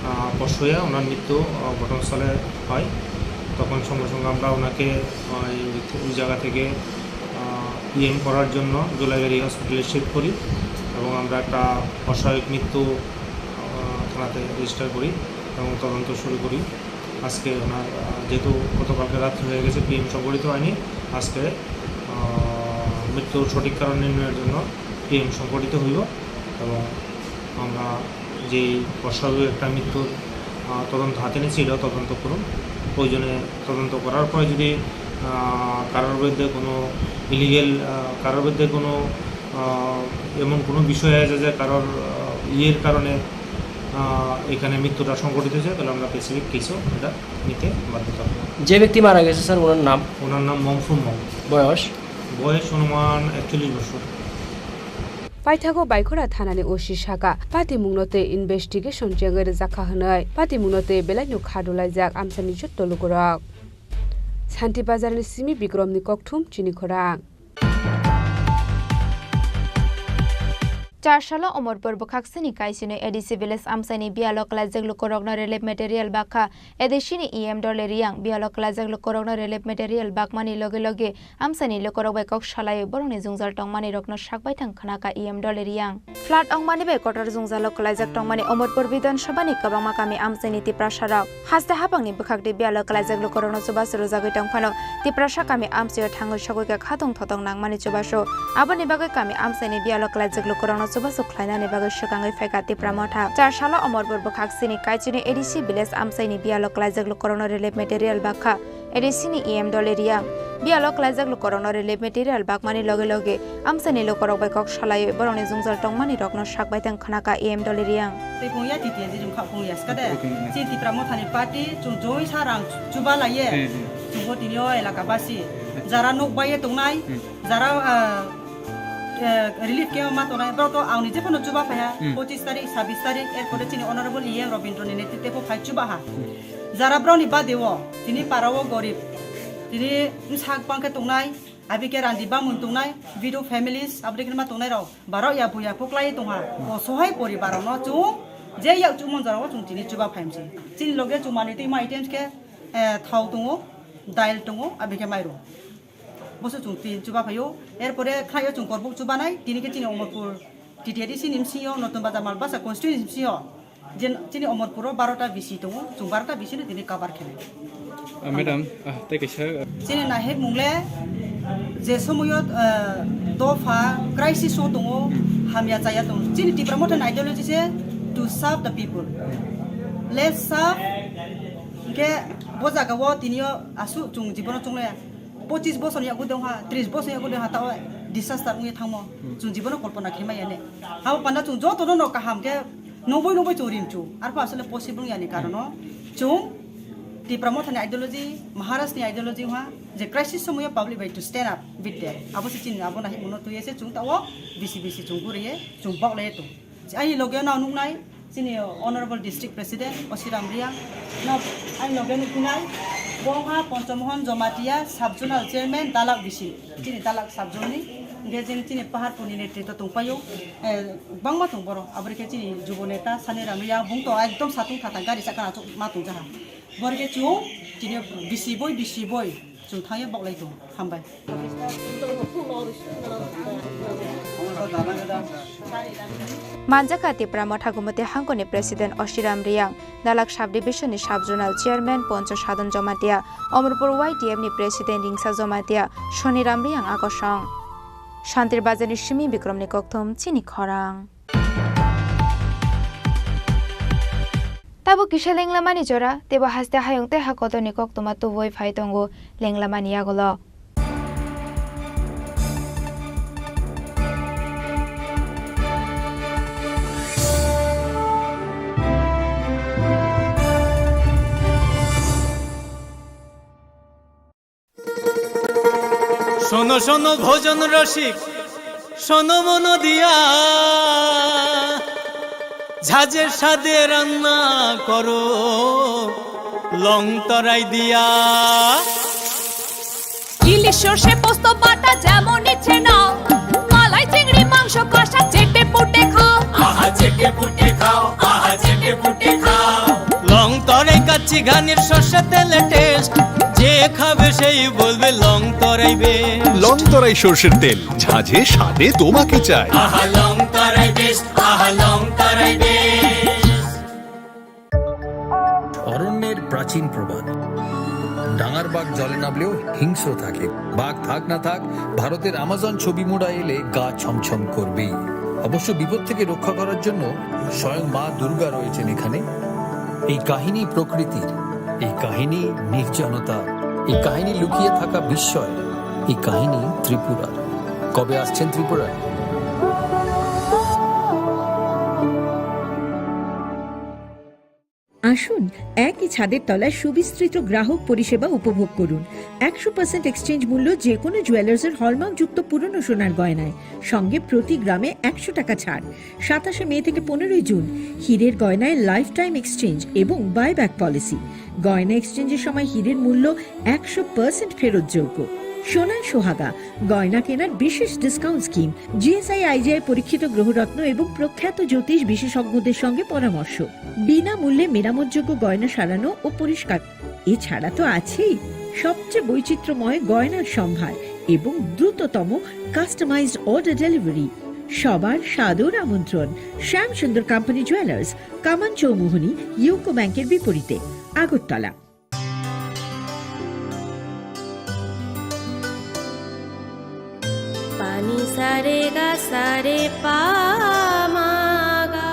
আহ, স্পর্শ হয়ে ওনার মৃত্যু, আহ, ঘটনাস্থলে হয়। তখন সঙ্গে সঙ্গে আমরা ওনাকে, আহ, এই, ওই জায়গা থেকে, আহ, পিএম করার জন্য জোলাইবাড়ি হসপিটালে শিফট করি এবং আমরা একটা অস্বাভাবিক মৃত্যু, আহ, থানাতে রেজিস্টার করি এবং তদন্ত শুরু করি। আজকে ওনার, আহ, যেহেতু গতকালকে রাত্রে হয়ে গেছে, পিএম সংঘটিত হয়নি, আজকে, আহ, মৃত্যুর সঠিক কারণ নির্ণয়ের জন্য পিএম সংঘটিত হইব এবং আমরা যেই অস্বাভাবিক একটা মৃত্যুর, আহ, তদন্ত হাতে নিয়েছি, এটাও তদন্ত করুন। প্রয়োজনে তদন্ত করার পরে যদি, আহ, কারোর বিরুদ্ধে কোনো ইলিগেল, আহ, কারোর বিরুদ্ধে কোনো, আহ, এমন কোনো বিষয় আছে যে কারোর, আহ, ইয়ের কারণে, আহ, এখানে মৃত্যুটা সংঘটিত হয়েছে, তাহলে আমরা স্পেসিফিক কেসও এটা নিতে বাধ্য থাকবো। যে ব্যক্তি মারা গেছে, স্যার, ওনার নাম? ওনার নাম মংফু মং। বয়স? বয়স অনুমান একচল্লিশ বছর। Paithago Baikhora thanani O C saka, patimungno tei investigation chengwi rwjakha hwnwi, patimungno tei belaino kha dulaijak amchaini jotto lukurok. Santi Bazarni simi Bikromni kokthum chini khorang. Charsalo Omorpur bwkhaksini Kaisini A D C village amchaini biyalo kwlaijak lukurokno relief material bakha A D C ni E M Dolly Riang. Biyalo kwlaijak lukurokno relief material bakmani loge loge amchaini lukurok bai kok salaiwi borokni jwngjal tongmani rokno sakbai thang khwnakha E M Dolly Riang. Flood wngmani bai kotor jwngjalo kwlaijak tongmani Omorpur Bidhan Sabha ni kwbangma kami amchaini Tiprasa rok haste haphangni bwkhak tei biyalo kwlaijak lukurokno chubachu rwjagwi tong phano Tiprasa kami amchaio thangwi sogwi kha khatong thotong nangmani chubachu. Aboni bagwi kami amchaini biyalo kwlaijak lukurokno chubachu khlainani bagwi swkangwi phaikha Tipra Motha. Char salo Omorpur bwkhak sini Kaichini A D C village amchaini biyalo kwlaijak lukurokno relief material bakha A D C ni E M Dolly Riang. Biyalo kwlaijak lukurokno relief material bakmani loge loge amchaini lukurok bai kok salaiwi borokni jwngjal tongmani rokno sakbai thang khwnakha E M Dolly Riang. Tei phung ya titi ya jijung kha phung ya skade. Okay, okay. Chini Tipra Mothani party chung joi sa rang chuba laiye. Hmm, hmm. Chungbo tini o elaka basi. Jara nuk baiye tongnai, hmm, jara, ah, eh, relief camp ma tongnai, borok to ang ni jephano chuba phaiha, hmm, pochis tarik, sabis tarik, er pore chini honorable E M Robindro ni netrite bo phai chuba ha. Hmm. Jara borok ni bade o, tini para o gorib, tini bwsak bangkhe tongnai, abi khe randi bamung tongnai, widow families, aboni khe ma tongnai rok, borok ya buya phuklai tongha, osohai poribar rok no chung je yak chumon jora o chung tini chuba phaimse. Chini loge chumani twi ma items khe, eh, thau tongo, dal tongo, abi khe mairum. Boso chung tin chuba phaio, er pore khlaio chung korbuk chubanai, tini khe chini Omorpur T T A D C ni bsio, Notun Bazar Malbasa constituency bsio, je chini Omorpuro barota bisi tongo, chung barota bisi no tini cover khenai. Ah, madam, ah, tei kaisa, ah. Chini nahek mungle je somoyo, ah, dopha crisis o tongo, hamya chaya tongo. Chini Tipra Motha ni ideology se to serve the people. Let's serve. Hingke bo jaga o tini o asu chung jibono chunglaya. Pochis bosor ni yago dongha, tris bosor ni yago dongha, tao disaster wngwi thangmo. Hmm. Chwng jibono kolpona khe maya ne. Abo panda chwng joto no kaham khe nubui nubui chwng rimchu. Arpho asole possible wngya ni karono chwng Tipra Motha ni ideology, Maharaj ni ideology wngha je crisis somoyo public bai to stand up with them. Abo se chini abo nahi muno tuye se chwng tao bisi bisi chwng guriye chwng bok le to. Ani loge no nuknai chini Honorable District President Osiram Riang no ani loge nuknai, bo wngkha Ponchomohon Jomatia Sub Zonal Chairman Dalak bisi, chini Dalak Sub Zone ni, hingke chini, chini Paharpur ni netrito tongpaio, eh, bangma tong borok, aboni khe chini Jubo Neta Saniram Riang, bung to ekdom satung thata gari chakka achuk ma tongjaha, bori khe chwng chini bisi boi, bisi boi. Chwng thangya boklai tongo. Hambai. Manjakha Tipra Motha Gumoti Hangkoni President Osiram Riang, Dalak Sub Division ni Sub Zonal Chairman Poncho Sadon Jomatia, Omorpur Y T F ni President Ringsa Jomatia, Soniram Riang Akosong. Shantir Bazar ni simi Bikrom ni kokthum chini khorang. Tabuk kisa lenglamani jora, teibo haste hayung tei ha kotorni koktwma tubui phai tongo lenglamani yagulo. শোনো শোনো ভোজন রসিক, শোনো মন দিয়া, ঝাঁঝে স্বাদে রান্না করো লং তরাই দিয়া। ইলিশ সর্ষে পোস্ত বাটা যেমন ইচ্ছে নাও, মালাই চিংড়ি মাংস কষা চেটে পুটে খাও। আহা চেটে পুটে খাও, আহা চেটে পুটে খাও। লং তরাই কাচ্চি ঘানির সর্ষে তেলে টেস্ট, যে খাবে সেই বলবে লং তরাই বেস্ট। লং তরাই সর্ষের তেল, ঝাঁঝে স্বাদে তোমাকে চাই। আহা লং তরাই বেস্ট, আহা লং তরাই বেস্ট। অরণ্যের প্রাচীন প্রবাদ, ডাঙার বাঘ জলে নামলেও হিংস্র থাকে। বাঘ থাক না থাক, ভারতের আমাজন ছবি মুড়া এলে গা ছমছম করবেই। অবশ্য বিপদ থেকে রক্ষা করার জন্য স্বয়ং মা দুর্গা রয়েছেন এখানে। এই কাহিনী প্রকৃতির, এই কাহিনী নির্জনতা, এই কাহিনী লুকিয়ে থাকা বিস্ময়, এই কাহিনী ত্রিপুরার। কবে আসছেন ত্রিপুরায়? আসুন, একই ছাদের তলায় সুবিস্তৃত গ্রাহক পরিষেবা উপভোগ করুন। একশো পার্সেন্ট এক্সচেঞ্জ মূল্য যে কোনো জুয়েলার্সের হলমার্কযুক্ত পুরনো সোনার গয়নায়, সঙ্গে প্রতি গ্রামে একশো টাকা ছাড়। সাতাশে মে থেকে পনেরোই জুন, হীরের গয়নায় লাইফ টাইম এক্সচেঞ্জ এবং বাইব্যাক পলিসি। গয়না এক্সচেঞ্জের সময় হীরের মূল্য একশো পার্সেন্ট ফেরতযোগ্য। সোনার সোহাগা, গয়না কেনার বিশেষ ডিসকাউন্ট স্কিম, জিএসআই আইজিআই পরীক্ষিত গ্রহরত্ন এবং প্রখ্যাত জ্যোতিষ বিশেষজ্ঞদের সঙ্গে পরামর্শ, বিনামূল্যে মেরামতযোগ্য গয়না সারানো ও পরিষ্কার। এছাড়া তো আছেই সবচেয়ে বৈচিত্র্যময় গয়নার সম্ভার এবং দ্রুততম কাস্টমাইজড অর্ডার ডেলিভারি। সবার সাদর আমন্ত্রণ শ্যাম সুন্দর কোম্পানি জুয়েলার্স, কামান চৌমুহনী, ইউকো ব্যাংকের বিপরীতে, Agartala. Pani sare ga sare pa ma ga.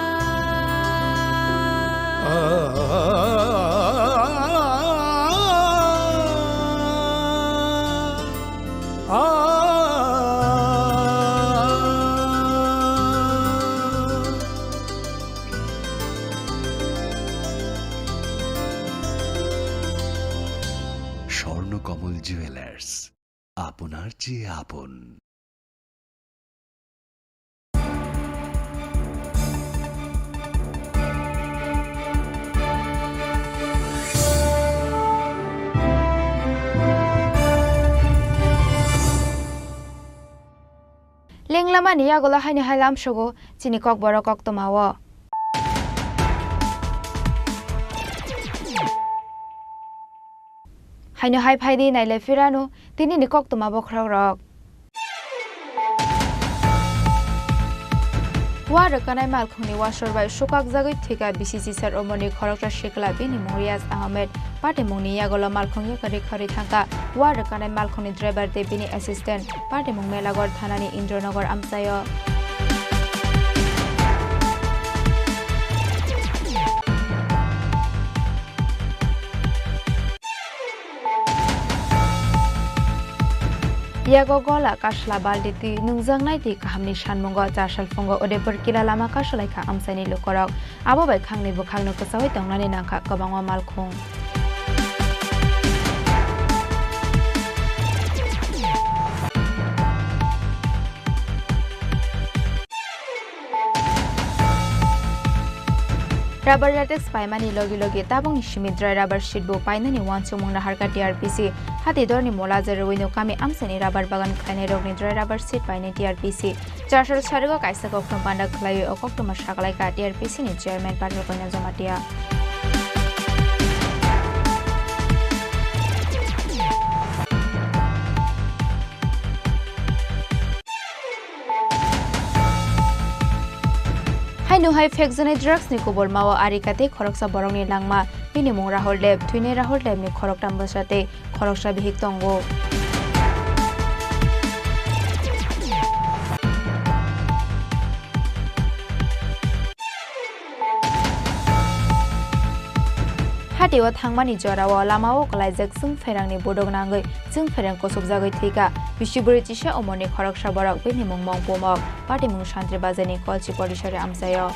Swarnakamal jewellers, আপনার চেয়ে আপন। Lenglamani yagulo haino hai lamsogo chini kokborok koktwmao. Haino hai phaidi nailai phirano tinini koktwma bokhorokrok. Wa rwkanai malkhungni wasor bai sukakjagwi thwikha bisi chisar umorni khoroksa sikla, bini mung Riyaz Ahmed. Patimungni yagulo malkhung yakarwi kharwi thangkha. Wa rwkanai malkhungni driver tei bini assistant. Patimung Melagor thanani Indranogor amchaio. Yago gola kasla baldi twi nungjaknai twi kahamni sanmungo chasal phungo Udaipur kila lama kasulaikha amchaini lukorok. Abo bai khangni bwkhakno kwchaui tongnani nangkha kwbangma malkhung. Rubber latex paimani logi logi tabukni simi dry rubber sheet bo painani uansukmung naharkha T R P C. Hati dorni mola jerwino kami amchaini rubber bagan khlainairokni dry rubber sheet painai T R P C. Chasal sarigo kaisa koktwma panda khlaiwi o koktwma sakalaikha T R P C ni chairman Patil Koina Jamatia. Haino hai phekjaknai drugs ni kobormao Arika tei khoroksa borokni langma, bini mung Rahul Deb, thwinai Rahul Deb ni khoroktham bwsa tei khoroksa bihik tongo. Hatio thangmani jorao lamao kwlaijak chwngpherangni buduk nangwi chwngpherang kusubjagwi thwikha. Bisi bwrwi chisa umorni khoroksa borok, bini mung Mongpumok, patimung Santri Bazarni Kolchi Porisari amchaio.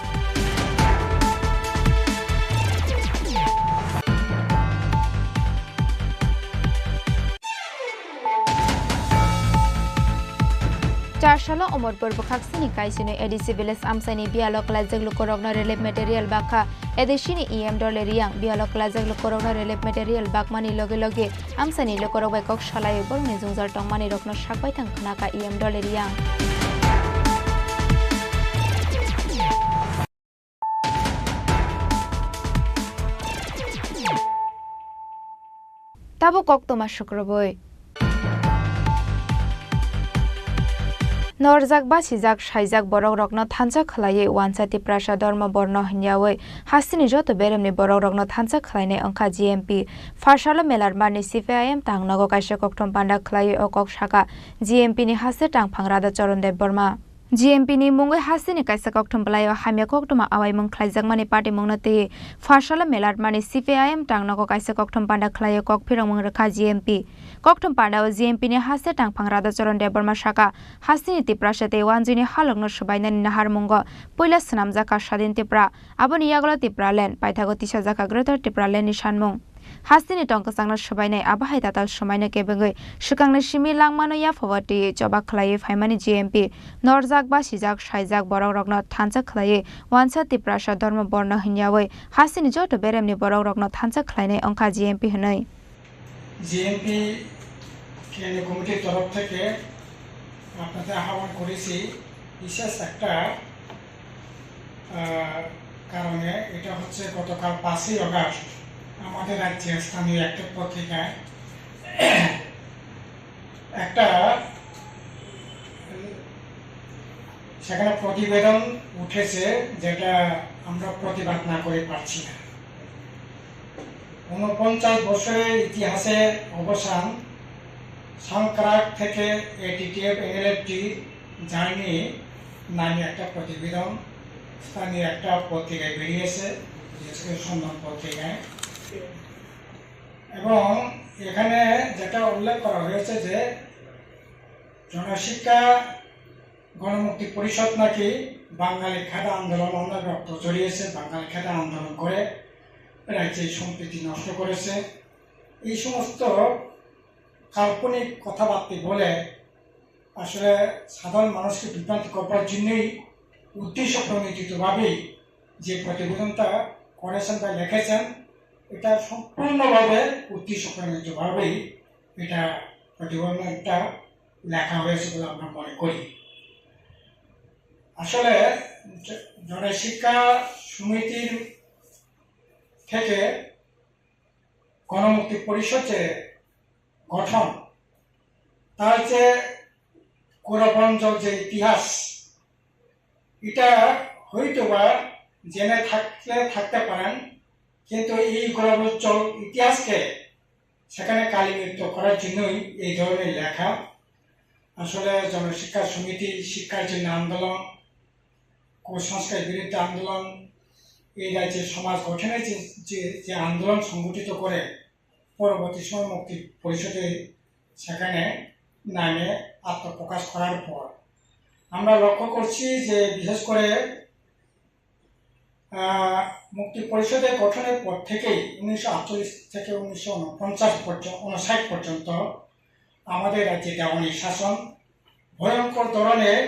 Char salo Omorpur bwkhaksini Kaisini A D C village amchaini biyalo kwlaijak lukurokno relief material bakha. A D C ni E M Dole Riyang biyalo kwlaijak lukurokno relief material bakmani loge loge amchaini lukurok bai kok salaiwi borokni jwngjal tongmani rokno sakbai thang khnakha E M Dole Riyang. Tabuk koktwma sukrubwi. Norjak, basijak, saijak borokrokno thansa khwlaiwi wansa Tiprasa dormo borno hwnyawi hasteni joto beremni borokrokno thansa khwlainai wngkha G M P. Pharsalo Melarmarni C P I M tangnogo kaisa kokthom panda khwlaiwi o kok sakha G M P ni haste tangphang Radha Charan Debbarma. G M P ni mungwi hasteni kaisa kokthum bwlaio hamya koktwma awaimung khlaijakmani patimungno twi pharsalo melarmani C P I M tangnogo kaisa kokthum panda khlaio kok phirokmung rwkha G M P. Kokthum pandao G M P ni haste tangphang Radhacharan Debbarma saka, hasteni Tiprasa tei wanjwini halokno swbainani naharmungo puila swnamjakha Sadin Tripura, aboni yagulo Tipraland, paithago tisajakha Greater Tipraland ni sanmung. Hasteni tong kwchangno swbainai, abo hai tatal swmaino kebengwi swkangni simi langmano yaphaba twi choba khlaiwi phaimani G M P norjak, basijak, saijak borokrokno thansa khlaiwi wansa Tiprasa dhormo borno hinyawi hasteni joto beremni borokrokno thansa khlainai wngkha G M P hwnwi. G M P কেন্দ্রীয় কমিটির তরফ থেকে আপনাদের আহ্বান করেছি বিশেষ একটা আহ, কারণে। এটা হচ্ছে গতকাল পাঁচই অগাস্ট আমাদের রাজ্যে স্থানীয় একটা পত্রিকায় একটা সেখানে প্রতিবেদন উঠেছে, যেটা আমরা প্রতিবাদ না করে পারছি না। ঊনপঞ্চাশ বছরের ইতিহাসের অবসান, সংক্রাক থেকে A T T F N L F T journey নামে একটা প্রতিবেদন স্থানীয় একটা পত্রিকায় বেরিয়েছে, বিশেষ করে সন্ধান পত্রিকায়। এবং এখানে যেটা উল্লেখ করা হয়েছে যে জনশিক্ষা গণমুক্তি পরিষদ নাকি বাঙালি খেদা আন্দোলন, অন্যায় রক্ত ঝরিয়েছে, বাঙালি খেদা আন্দোলন করে রাজ্যে সম্প্রীতি নষ্ট করেছে। এই সমস্ত কাল্পনিক কথাবার্তা বলে আসলে সাধারণ মানুষকে বিভ্রান্ত করবার জন্যই উদ্দেশ্য প্রণোদিতভাবেই যে প্রতিবেদনটা করেছেন বা লিখেছেন, এটা সম্পূর্ণভাবে উদ্দেশ্য প্রণোদিতভাবেই এটা প্রতিবেদনটা লেখা হয়েছে বলে আমরা মনে করি। আসলে জ-, জনশিক্ষা সমিতির থেকে গণমুক্তি পরিষদ যে গঠন, তার যে গৌরবঞ্জল যে ইতিহাস, এটা হয়তোবা জেনে থাকলে থাকতে পারেন, কিন্তু এই গৌরবজ্জ্বল ইতিহাসকে সেখানে কালিমুক্ত করার জন্যই এই ধরনের লেখা। আসলে জনশিক্ষা সমিতি, শিক্ষার জন্য আন্দোলন, কুসংস্কার বিরুদ্ধে আন্দোলন, এই রাজ্যে সমাজ গঠনের যে, যে, যে আন্দোলন সংগঠিত করে পরবর্তী সময় মুক্তি পরিষদে সেখানে নামে আত্মপ্রকাশ করার পর আমরা লক্ষ্য করছি যে বিশেষ করে আহ, মুক্তি পরিষদের গঠনের পর থেকেই উনিশশো আটচল্লিশ থেকে উনিশশো ঊনপঞ্চাশ পর্যন্ত, ঊনষাট পর্যন্ত আমাদের রাজ্যে দেওয়ানি শাসন ভয়ঙ্কর ধরনের,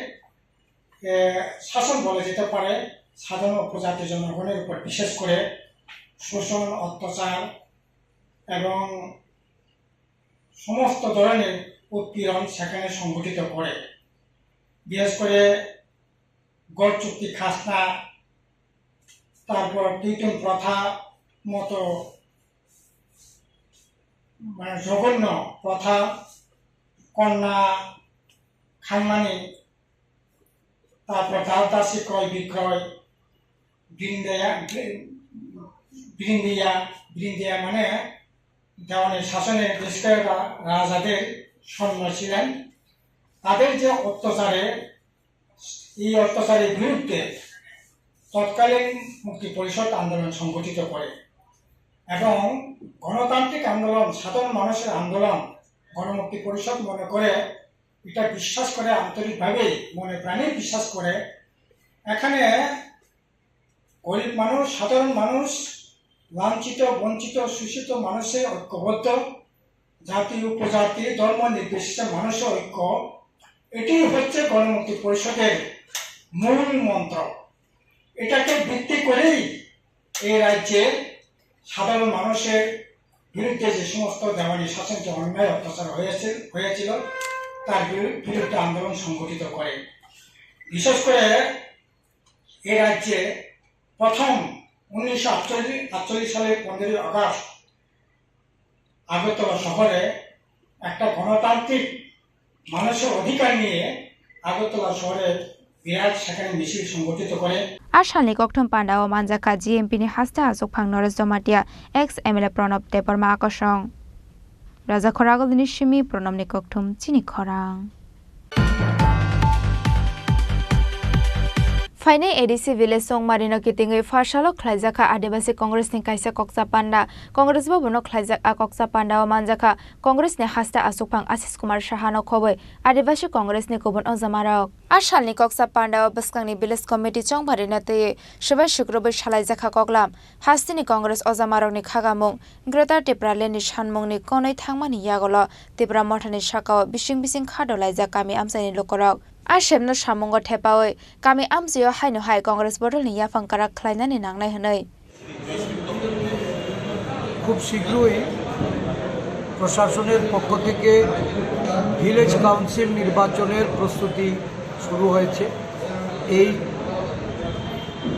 আহ, শাসন বলা যেতে পারে। সাধারণ উপজাতি জনগণের উপর বিশেষ করে শোষণ, অত্যাচার এবং সমস্ত ধরনের উৎপীড়ন সেখানে সংঘটিত করে। বিশেষ করে গড় চুক্তি খাজনা, তারপর তুইতুন প্রথা মতো মানে জঘন্য প্রথা, কন্যা খানমানি, তারপর দাস দাসী ক্রয় বিক্রয়, বৃন্দিয়া, বৃন্দিয়া, বৃন্দিয়া মানে দেওয়ানি শাসনের বিস্তার রা-, রাজাদের সৈন্য ছিলেন। তাদের যে অত্যাচারে, এই অত্যাচারের বিরুদ্ধে তৎকালীন মুক্তি পরিষদ আন্দোলন সংগঠিত করে এবং গণতান্ত্রিক আন্দোলন, সাধারণ মানুষের আন্দোলন গণমুক্তি পরিষদ মনে করে, এটা বিশ্বাস করে, আন্তরিকভাবে মনে প্রাণে বিশ্বাস করে। এখানে গরিব মানুষ, সাধারণ মানুষ, লাঞ্ছিত, বঞ্চিত, শোষিত মানুষের ঐক্যবদ্ধ, জাতি, উপজাতি, ধর্ম নির্বিশেষে মানুষের ঐক্য, এটাই হচ্ছে গণমুক্তি পরিষদের মূল মন্ত্র। এটাকে ভিত্তি করেই এই রাজ্যে সাধারণ মানুষের বিরুদ্ধে যে সমস্ত দেওয়ানি শাসন, যে অন্যায় অত্যাচার হয়েছে, হয়েছিল, তার বিরু-, বিরুদ্ধে আন্দোলন সংগঠিত করে। বিশেষ করে এ রাজ্যে প্রথম উনিশশো আটচল্লিশ, আটচল্লিশ সালের পনেরোই আগস্ট আগরতলা শহরে একটা গণতান্ত্রিক মানুষের অধিকার নিয়ে আগরতলা শহরে বিরাট সেখানে মিছিল সংগঠিত করে। A salni kokthum pandao manjakha G M P ni haste achukphang Noresh Jamatia, ex M L A Pranab Debbarma akosong. Raja Khoragulni simi Pranabni kokthum chini khorang. Phainai A D C village Chongmarino kitingwi pharsalo khlaijakha Adivasi Congress ni kaisa kokcha panda. Congress bhabono khlaijak a kokcha pandao manjakha Congress ni haste achukphang Ashish Kumar Saha no khobwi Adivasi Congress ni kubun ojamarok. A salni kokcha pandao bwskangni village committee Chongmarino twiwi swbai sukrubwi salaijakha koklam. Hasteni Congress ojamarokni khagamung Greater Tipraland ni sanmungni konwi thangmani yagolo Tipra Mothani sakao bising bising kha dolaijak kami amchaini lukurok. A semno samungo thepawi kami amchaio haino hai Congress bodolni yaphang kwrak khlainani nangnai hwnwi. খুব শীঘ্রই প্রশাসনের পক্ষ থেকে village council নির্বাচনের প্রস্তুতি শুরু হয়েছে। এই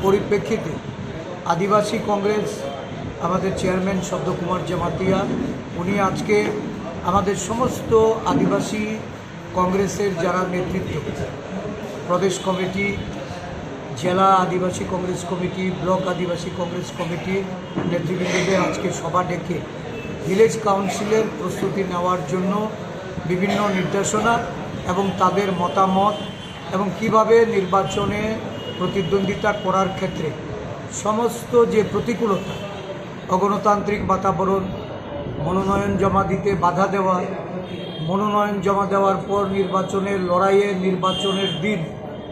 পরিপ্রেক্ষিতে আদিবাসী কংগ্রেস, আমাদের চেয়ারম্যান শব্দকুমার জমাতিয়া, উনি আজকে আমাদের সমস্ত আদিবাসী কংগ্রেসের যারা নেতৃত্ব, প্রদেশ কমিটি, জেলা আদিবাসী কংগ্রেস কমিটি, ব্লক আদিবাসী কংগ্রেস কমিটির নেতৃবৃন্দদের আজকে সভা ডেকে ভিলেজ কাউন্সিলের প্রস্তুতি নেওয়ার জন্য বিভিন্ন নির্দেশনা এবং তাদের মতামত এবং কিভাবে নির্বাচনে প্রতিদ্বন্দ্বিতা করার ক্ষেত্রে সমস্ত যে প্রতিকূলতা, অগণতান্ত্রিক বাতাবরণ, মনোনয়ন জমা দিতে বাধা দেওয়া, মনোনয়ন জমা দেওয়ার পর নির্বাচনের লড়াইয়ে নির্বাচনের দিন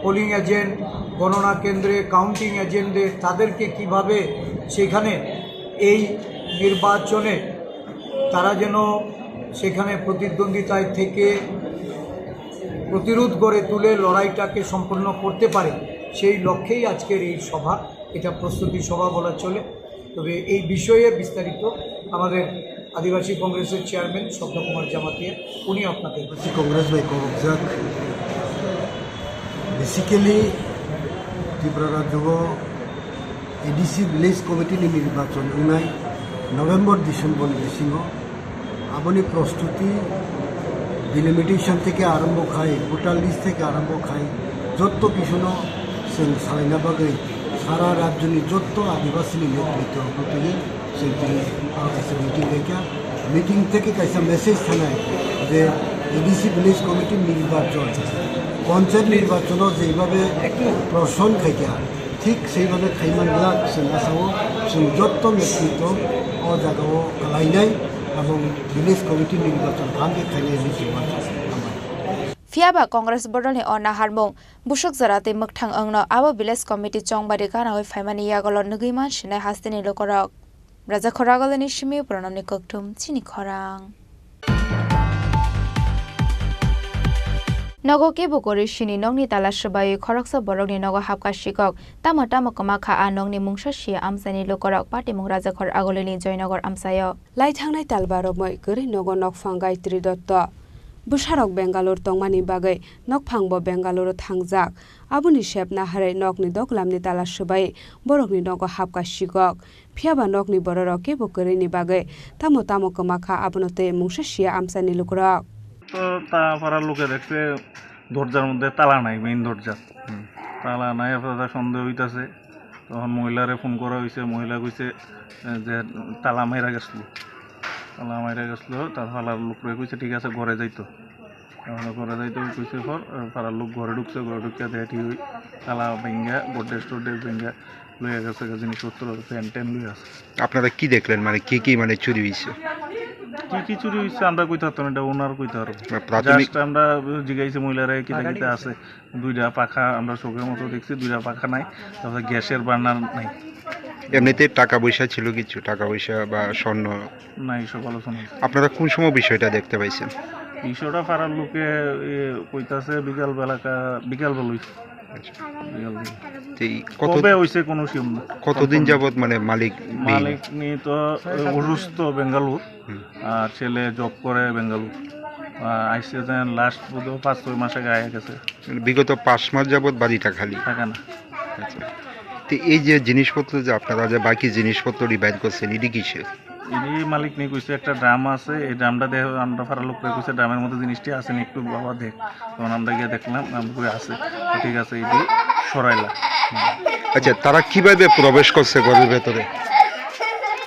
পোলিং এজেন্ট, গণনা কেন্দ্রে কাউন্টিং এজেন্টদের, তাদেরকে কিভাবে সেখানে এই নির্বাচনে তারা যেন সেখানে প্রতিদ্বন্দ্বিতায় থেকে প্রতিরোধ গড়ে তুলে লড়াইটাকে সম্পন্ন করতে পারে, সেই লক্ষ্যেই আজকের এই সভা। এটা প্রস্তুতি সভা বলা চলে। তবে এই বিষয়ে বিস্তারিত আমাদের আদিবাসী কংগ্রেসের চেয়ারম্যান শব্দকুমার জামাতিয়া, উনি আপনাদের আদিবাসী Congress bai kobokjak. Basically, Tripura rajyo A D C village committee ni nirbachon wngnai November December ni bisingo. Aboni prostuti delimitation theke arombo khai, voter list theke arombo khai, jotto kisuno chwng salaina bagwi sara rajyoni jotto adibasini netritto bwtwi chwng tini kaisa meeting laikha. Meeting theke kaisa message thanai je A D C village committee nirbachon, panchayat nirbachono jeibabe proshon khaikha, thik seibabe khaiman glak chwng asao chwng jotto netritto o jagao kalainai, abong village committee nirbachon thang khe khainai hinwi chwng uansukha. Phiya ba Congress bodolni o naharmung busuk jora tei mwkthang wngno abo village committee chongbari ganaui phaimani yagolo nugui mansinai hasteni lukurok. Brajakhor Agolini simi Pronomni kokthum chini khorang. Nogo kebo kwrwi sini nokni tala swbaiwi khoroksa borokni nogo hapkha sikok. Tamo tamo kwma kha a nokni mungsa sia amchaini lukurok, patimung Rajakhor Agolini Joynagar amchaio. Lai thangnai talba romwi kwrwi nogo nokphang Gayatri Dotto. Bwsarok Bengaluru tongmani bagwi nokphangbo Bengaluru thangjak. Aboni sep naharwi nokni doglamni tala swbai borokni nogo hapkha sikok. Phiya ba nokni bororok kebo kwrwini bagwi tamo tamo kwma kha, abono tei mungsa sia amchaini lukurok. তো তা পাড়ার লোকে দেখছে দরজার মধ্যে তালা নাই, মেইন দরজা। হুম। তালা নাই, আপনারা সন্দেহ হইতাছে। তখন মহিলারে ফোন করা হইছে, মহিলা কইছে, এ, যে তালা মাইরা গেছিল। তালা মাইরা গেছিল, তার পাড়ার লোকরে কইছে, "ঠিক আছে, ঘরে যাইতো।" এখন ঘরে যাইতো কইছে পর, এ, পাড়ার লোক ঘরে ঢুকছে, ঘরে ঢুকিয়া দেখে ঠিক ওই তালা ভেঙ্গা, গোদরেজ টোদরেজ ভেঙ্গা লইয়া গেছে, জিনিসপত্র, ফ্যান ট্যান লইয়া আছে। আপনারা কি দেখলেন, মানে কি কি মানে চুরি হইছে? কি কি চুরি হইছে আমরা কইতে পারতাম, এটা ওনার কইতে পারবো। না, প্রাথমিক Just আমরা জিজ্ঞাসা মহিলারা কিতা কিতা আছে, দুইটা পাখা আমরা চোখের মতো দেখছি, দুইটা পাখা নাই, তারপরে গ্যাসের বার্নার নাই। এমনিতে টাকা পয়সা ছিল কিছু, টাকা পয়সা বা স্বর্ণ? না, এইসব আলোচনা হয়েছে। আপনারা কোন সময় বিষয়টা দেখতে পাইছেন? বিষয়টা পাড়ার লোকে, এ, কইতাছে বিকাল বেলাকা, বিকাল বেলা হইছে। আচ্ছা। বিকাল বেলা। তো এই কত, কবে হইছে কোনো শিওর না। কতদিন কনফার্ম না। যাবত মানে মালিক নেই? মালিক নেই তো, এ, অসুস্থ বেঙ্গালুর। হুম। আর ছেলে জব করে বেঙ্গালুর। আহ, আইসে যেন লাস্ট বোধহয় পাঁচ ছয় মাস আগে আয়া গেছে। মানে বিগত পাঁচ মাস যাবত বাড়িটা খালি? থাকে না। আচ্ছা। তো এই যে জিনিসপত্র যে আপনারা যে বাকি জিনিসপত্র রিভাইভ করছেন, এটি কিসের? এটি মালিক নিয়ে কইছে একটা ড্রাম আছে, এই ড্রামটা দেখে আমরা পাড়ার লোককে কইছে ড্রামের মধ্যে জিনিসটি আছে নি একটু বাবা দেখ। তখন আমরা গিয়ে দেখলাম, আমরা কই আছে। ঠিক আছে, এটি সরাইলা। আচ্ছা, তারা কিভাবে প্রবেশ করছে ঘরের ভেতরে?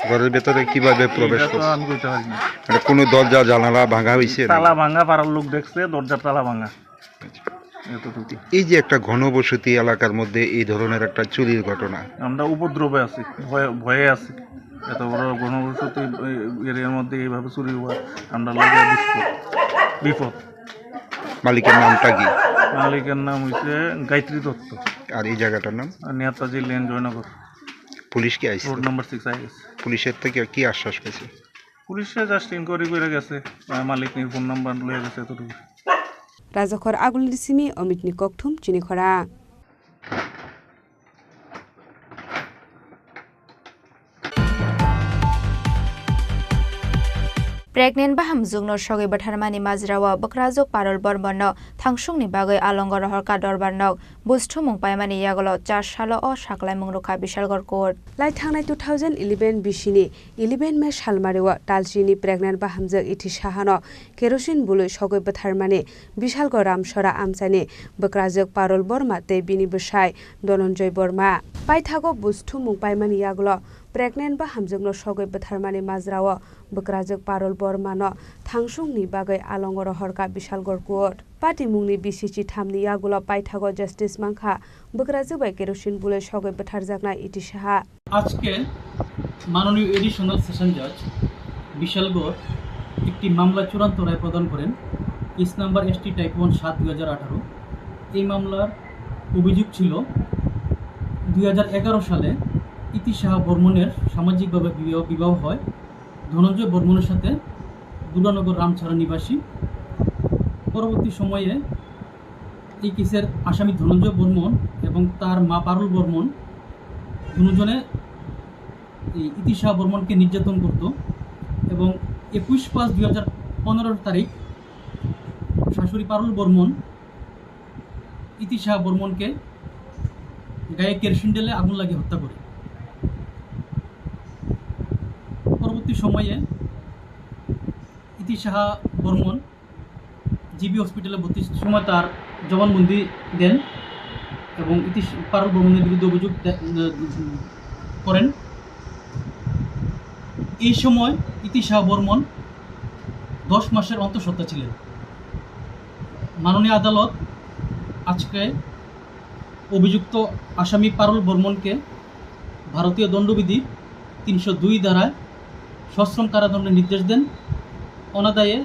ঘরের ভেতরে কিভাবে প্রবেশ এটা তো করছে? আমি কইতে পারি না। মানে কোনো দরজা জানালা ভাঙা হইছে না? তালা ভাঙা, পাড়ার লোক দেখছে, দরজার তালা ভাঙা। এতটুকু। এই যে একটা ঘনবসতি এলাকার মধ্যে এই ধরনের একটা চুরির ঘটনা। আমরা উপদ্রবে আছি, ভয়ে, ভয়ে আছি। এত বড় ঘনবসতি এরিয়ার মধ্যে এইভাবে চুরি হওয়া, আমরা লাগে বিপদ, বিপদ। মালিকের নামটা কি? মালিকের নাম হইছে গায়ত্রী দত্ত। আর এই জায়গাটার নাম? নেতাজি লেন, জয়নগর। পুলিশ কি আইছে? রোড নাম্বার সিক্স আই গেছে। পুলিশের থেকে কি আশ্বাস পেয়েছে? পুলিশে জাস্ট ইনকোয়ারি করে গেছে, আহ, মালিক নির ফোন নাম্বার লয়ে গেছে এতটুকু। Rajakhor Agulni simi Omitni kokthum chini khorang. Pregnant bahamjwkno sogwi bwtharmani majrao bwkrajwk Parul Bormonno thangsungni bagwi alongo rohorkha dorbarno. Buj thumung paimani yagulo char salo o saklaimung rwkha Bishalgarh court. Lai thangnai two thousand eleven bisini eleven May salmario Talchini pregnant bahamjwk Iti Sahano kerosene bului sogwi bwtharmani Bishalgarh Ramsora amchaini bwkrajwk Parul Borma tei bini bwsai Dhananjay Borma. Paithago buj thumung paimani yagulo pregnant bahamjwkno sogwi bwtharmani majrao bwkrajwk Parul Bormano thangsungni bagwi alongo rohorkha Bishalgarh court. Patimungni bisi chithamni yagulo paithago justice mankha bwkrajwk bai kerosene bului sogwi bwtharjaknai Iti Saha. আজকে মাননীয় additional session জাজ বিশালগড় একটি মামলা চূড়ান্ত রায় প্রদান করেন, case number ST type one সাত দুই হাজার আঠারো। এই মামলার অভিযোগ ছিল দুই হাজার এগারো সালে ইতি সাহা বর্মনের সামাজিকভাবে বিবাহ, বিবাহ হয় ধনঞ্জয় বর্মনের সাথে দুর্গানগর রামছড়া নিবাসী। পরবর্তী সময়ে এই কেসের আসামি ধনঞ্জয় বর্মন এবং তার মা পারুল বর্মন দুজনে এই ইতি সাহা বর্মনকে নির্যাতন করত এবং একুশ পাঁচ দুই হাজার পনেরো তারিখ শাশুড়ি পারুল বর্মন ইতি সাহা বর্মনকে গায়ে কেরোসিন ঢেলে আগুন লাগিয়ে হত্যা করে। পরবর্তী সময়ে ইতি সাহা বর্মন জিবি হসপিটালে ভর্তির সময় তার জবানবন্দি দেন এবং ইতি পারুল বর্মনের বিরুদ্ধে অভিযোগ দে-, উম, করেন। এই সময় ইতি সাহা বর্মন দশ মাসের অন্তঃসত্ত্বা ছিলেন। মাননীয় আদালত আজকে অভিযুক্ত আসামি পারুল বর্মনকে ভারতীয় দণ্ডবিধি তিনশো দুই ধারায় সশ্রম কারাদণ্ডের নির্দেশ দেন। অনাদায়ে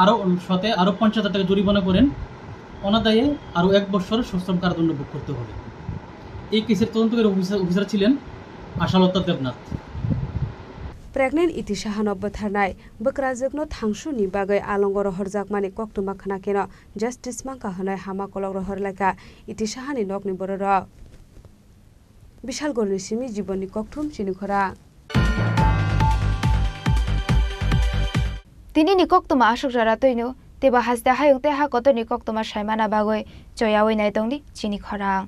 আরও, সাথে আরও পঞ্চাশ হাজার টাকা জরিমানা করেন। অনাদায়ে আরও এক বছর সশ্রম কারাদণ্ড ভোগ করতে হবে। এই কেসের তদন্তকারী অফিসার, অফিসার ছিলেন আশালতা Debnath. Pregnant Iti Sahano bwtharnai bwkrajwkno thangsuni bagwi alongo rohorjakmani koktwma khwnakeno justice mankha hwnwi hama kolok rohorlaikha Iti Sahani nokni bororok. Bishalgarhni simi Jibonni kokthum chini khorang. Tinini koktwma aswk jora twino, teibo haste hayung tei ha kotorni koktwma saimana bagwi choyawi naitongdi chini khorang.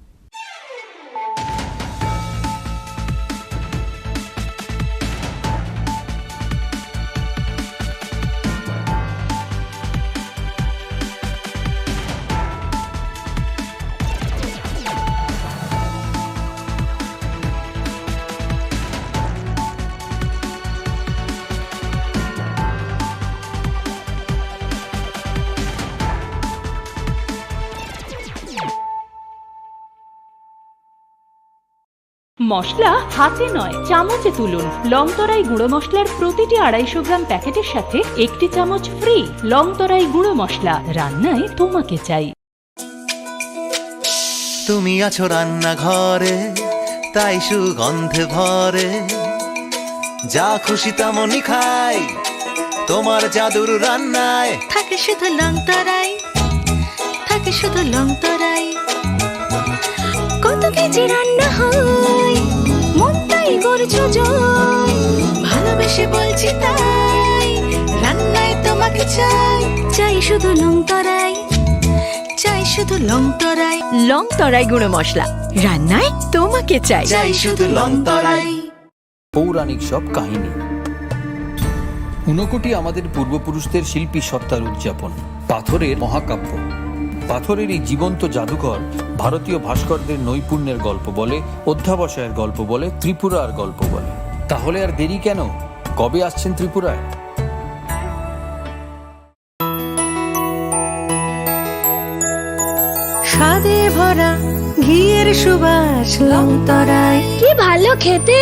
মশলা হাতে নয়, চামচে তুলুন। লংতরাই গুঁড়ো মশলার প্রতিটি আড়াইশো গ্রাম প্যাকেটের সাথে একটি চামচ ফ্রি। লংতরাই গুঁড়ো মশলা, রান্নায় তোমাকে চাই। তুমি আছো রান্নাঘরে, তাই সুগন্ধে ভরে। যা খুশি তেমনই খাই, তোমার জাদুর রান্নায়। থাকে শুধু লংতরাই, থাকে শুধু লংতরাই। কত কেজি রান্না হয়, মনটাই করছো জয়। ভালোবেসে বলছি তাই, রান্নায় তোমাকে চাই। চাই শুধু লংতরাই, চাই শুধু লংতরাই। লংতরাই গুঁড়ো মশলা, রান্নায় তোমাকে চাই। চাই শুধু লংতরাই। পৌরাণিক সব কাহিনী। ঊনকোটি আমাদের পূর্বপুরুষদের শিল্পী সত্তার উদযাপন। পাথরের মহাকাব্য। পাথরের এই জীবন্ত জাদুঘর ভারতীয় ভাস্করদের নৈপুণ্যের গল্প বলে, অধ্যাবসায়ের গল্প বলে, ত্রিপুরার গল্প বলে। তাহলে আর দেরি কেন? কবে আসছেন ত্রিপুরায়? কাঁধে ভরা ঘিয়ের সুবাস লংতরাই। কি ভালো খেতে।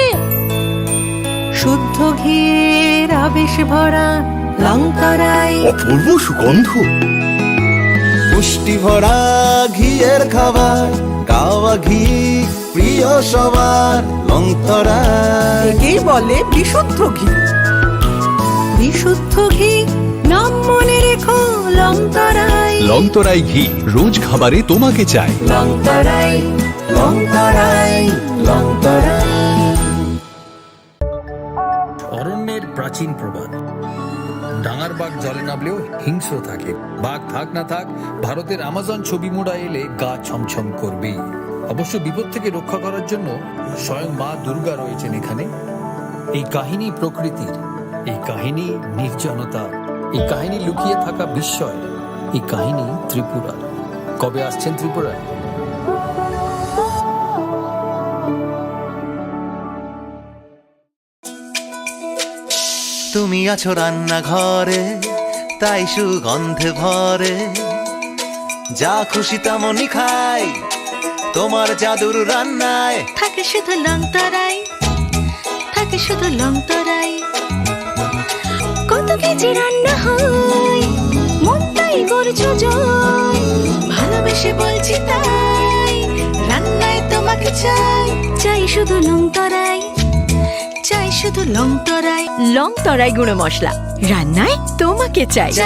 শুদ্ধ ঘিয়ের আবেশ ভরা লংতরাই। অপূর্ব সুগন্ধ। পুষ্টি ভরা ঘিয়ের খাবার, কাওয়া ঘি প্রিয় সবার, লংতরাই। একেই বলে বিশুদ্ধ ঘি। বিশুদ্ধ ঘি, নাম মনে রেখো, লংতরাই। লংতরাই ঘি, রোজ খাবারে তোমাকে চাই। লংতরাই, লংতরাই, লংতরাই। অরণ্যের প্রাচীন প্রবাদ, ডাঙার বাঘ জলে নামলেও হিংস্র থাকে। বাঘ থাক না থাক, ভারতের আমাজন ছবি মুড়া এলে গা ছমছম করবেই। অবশ্য বিপদ থেকে রক্ষা করার জন্য স্বয়ং মা দুর্গা রয়েছেন এখানে। এই কাহিনী প্রকৃতির, এই কাহিনী নির্জনতা, এই কাহিনী লুকিয়ে থাকা বিস্ময়, এই কাহিনী ত্রিপুরার। কবে আসছেন ত্রিপুরায়? তুমি আছো রান্নাঘরে, তাই সুগন্ধে ভরে। যা খুশি তেমনই খাই, তোমার জাদুর রান্নায়। থাকে শুধু লংতরাই, থাকে শুধু লংতরাই। কত কেজি রান্না হয়, মনটাই করছো জয়। ভালোবেসে বলছি তাই, রান্নায় তোমাকে চাই। চাই শুধু লংতরাই, চাই শুধু লংতরাই। লংতরাই গুঁড়ো মশলা, রান্নায় তোমাকে চাই। চাই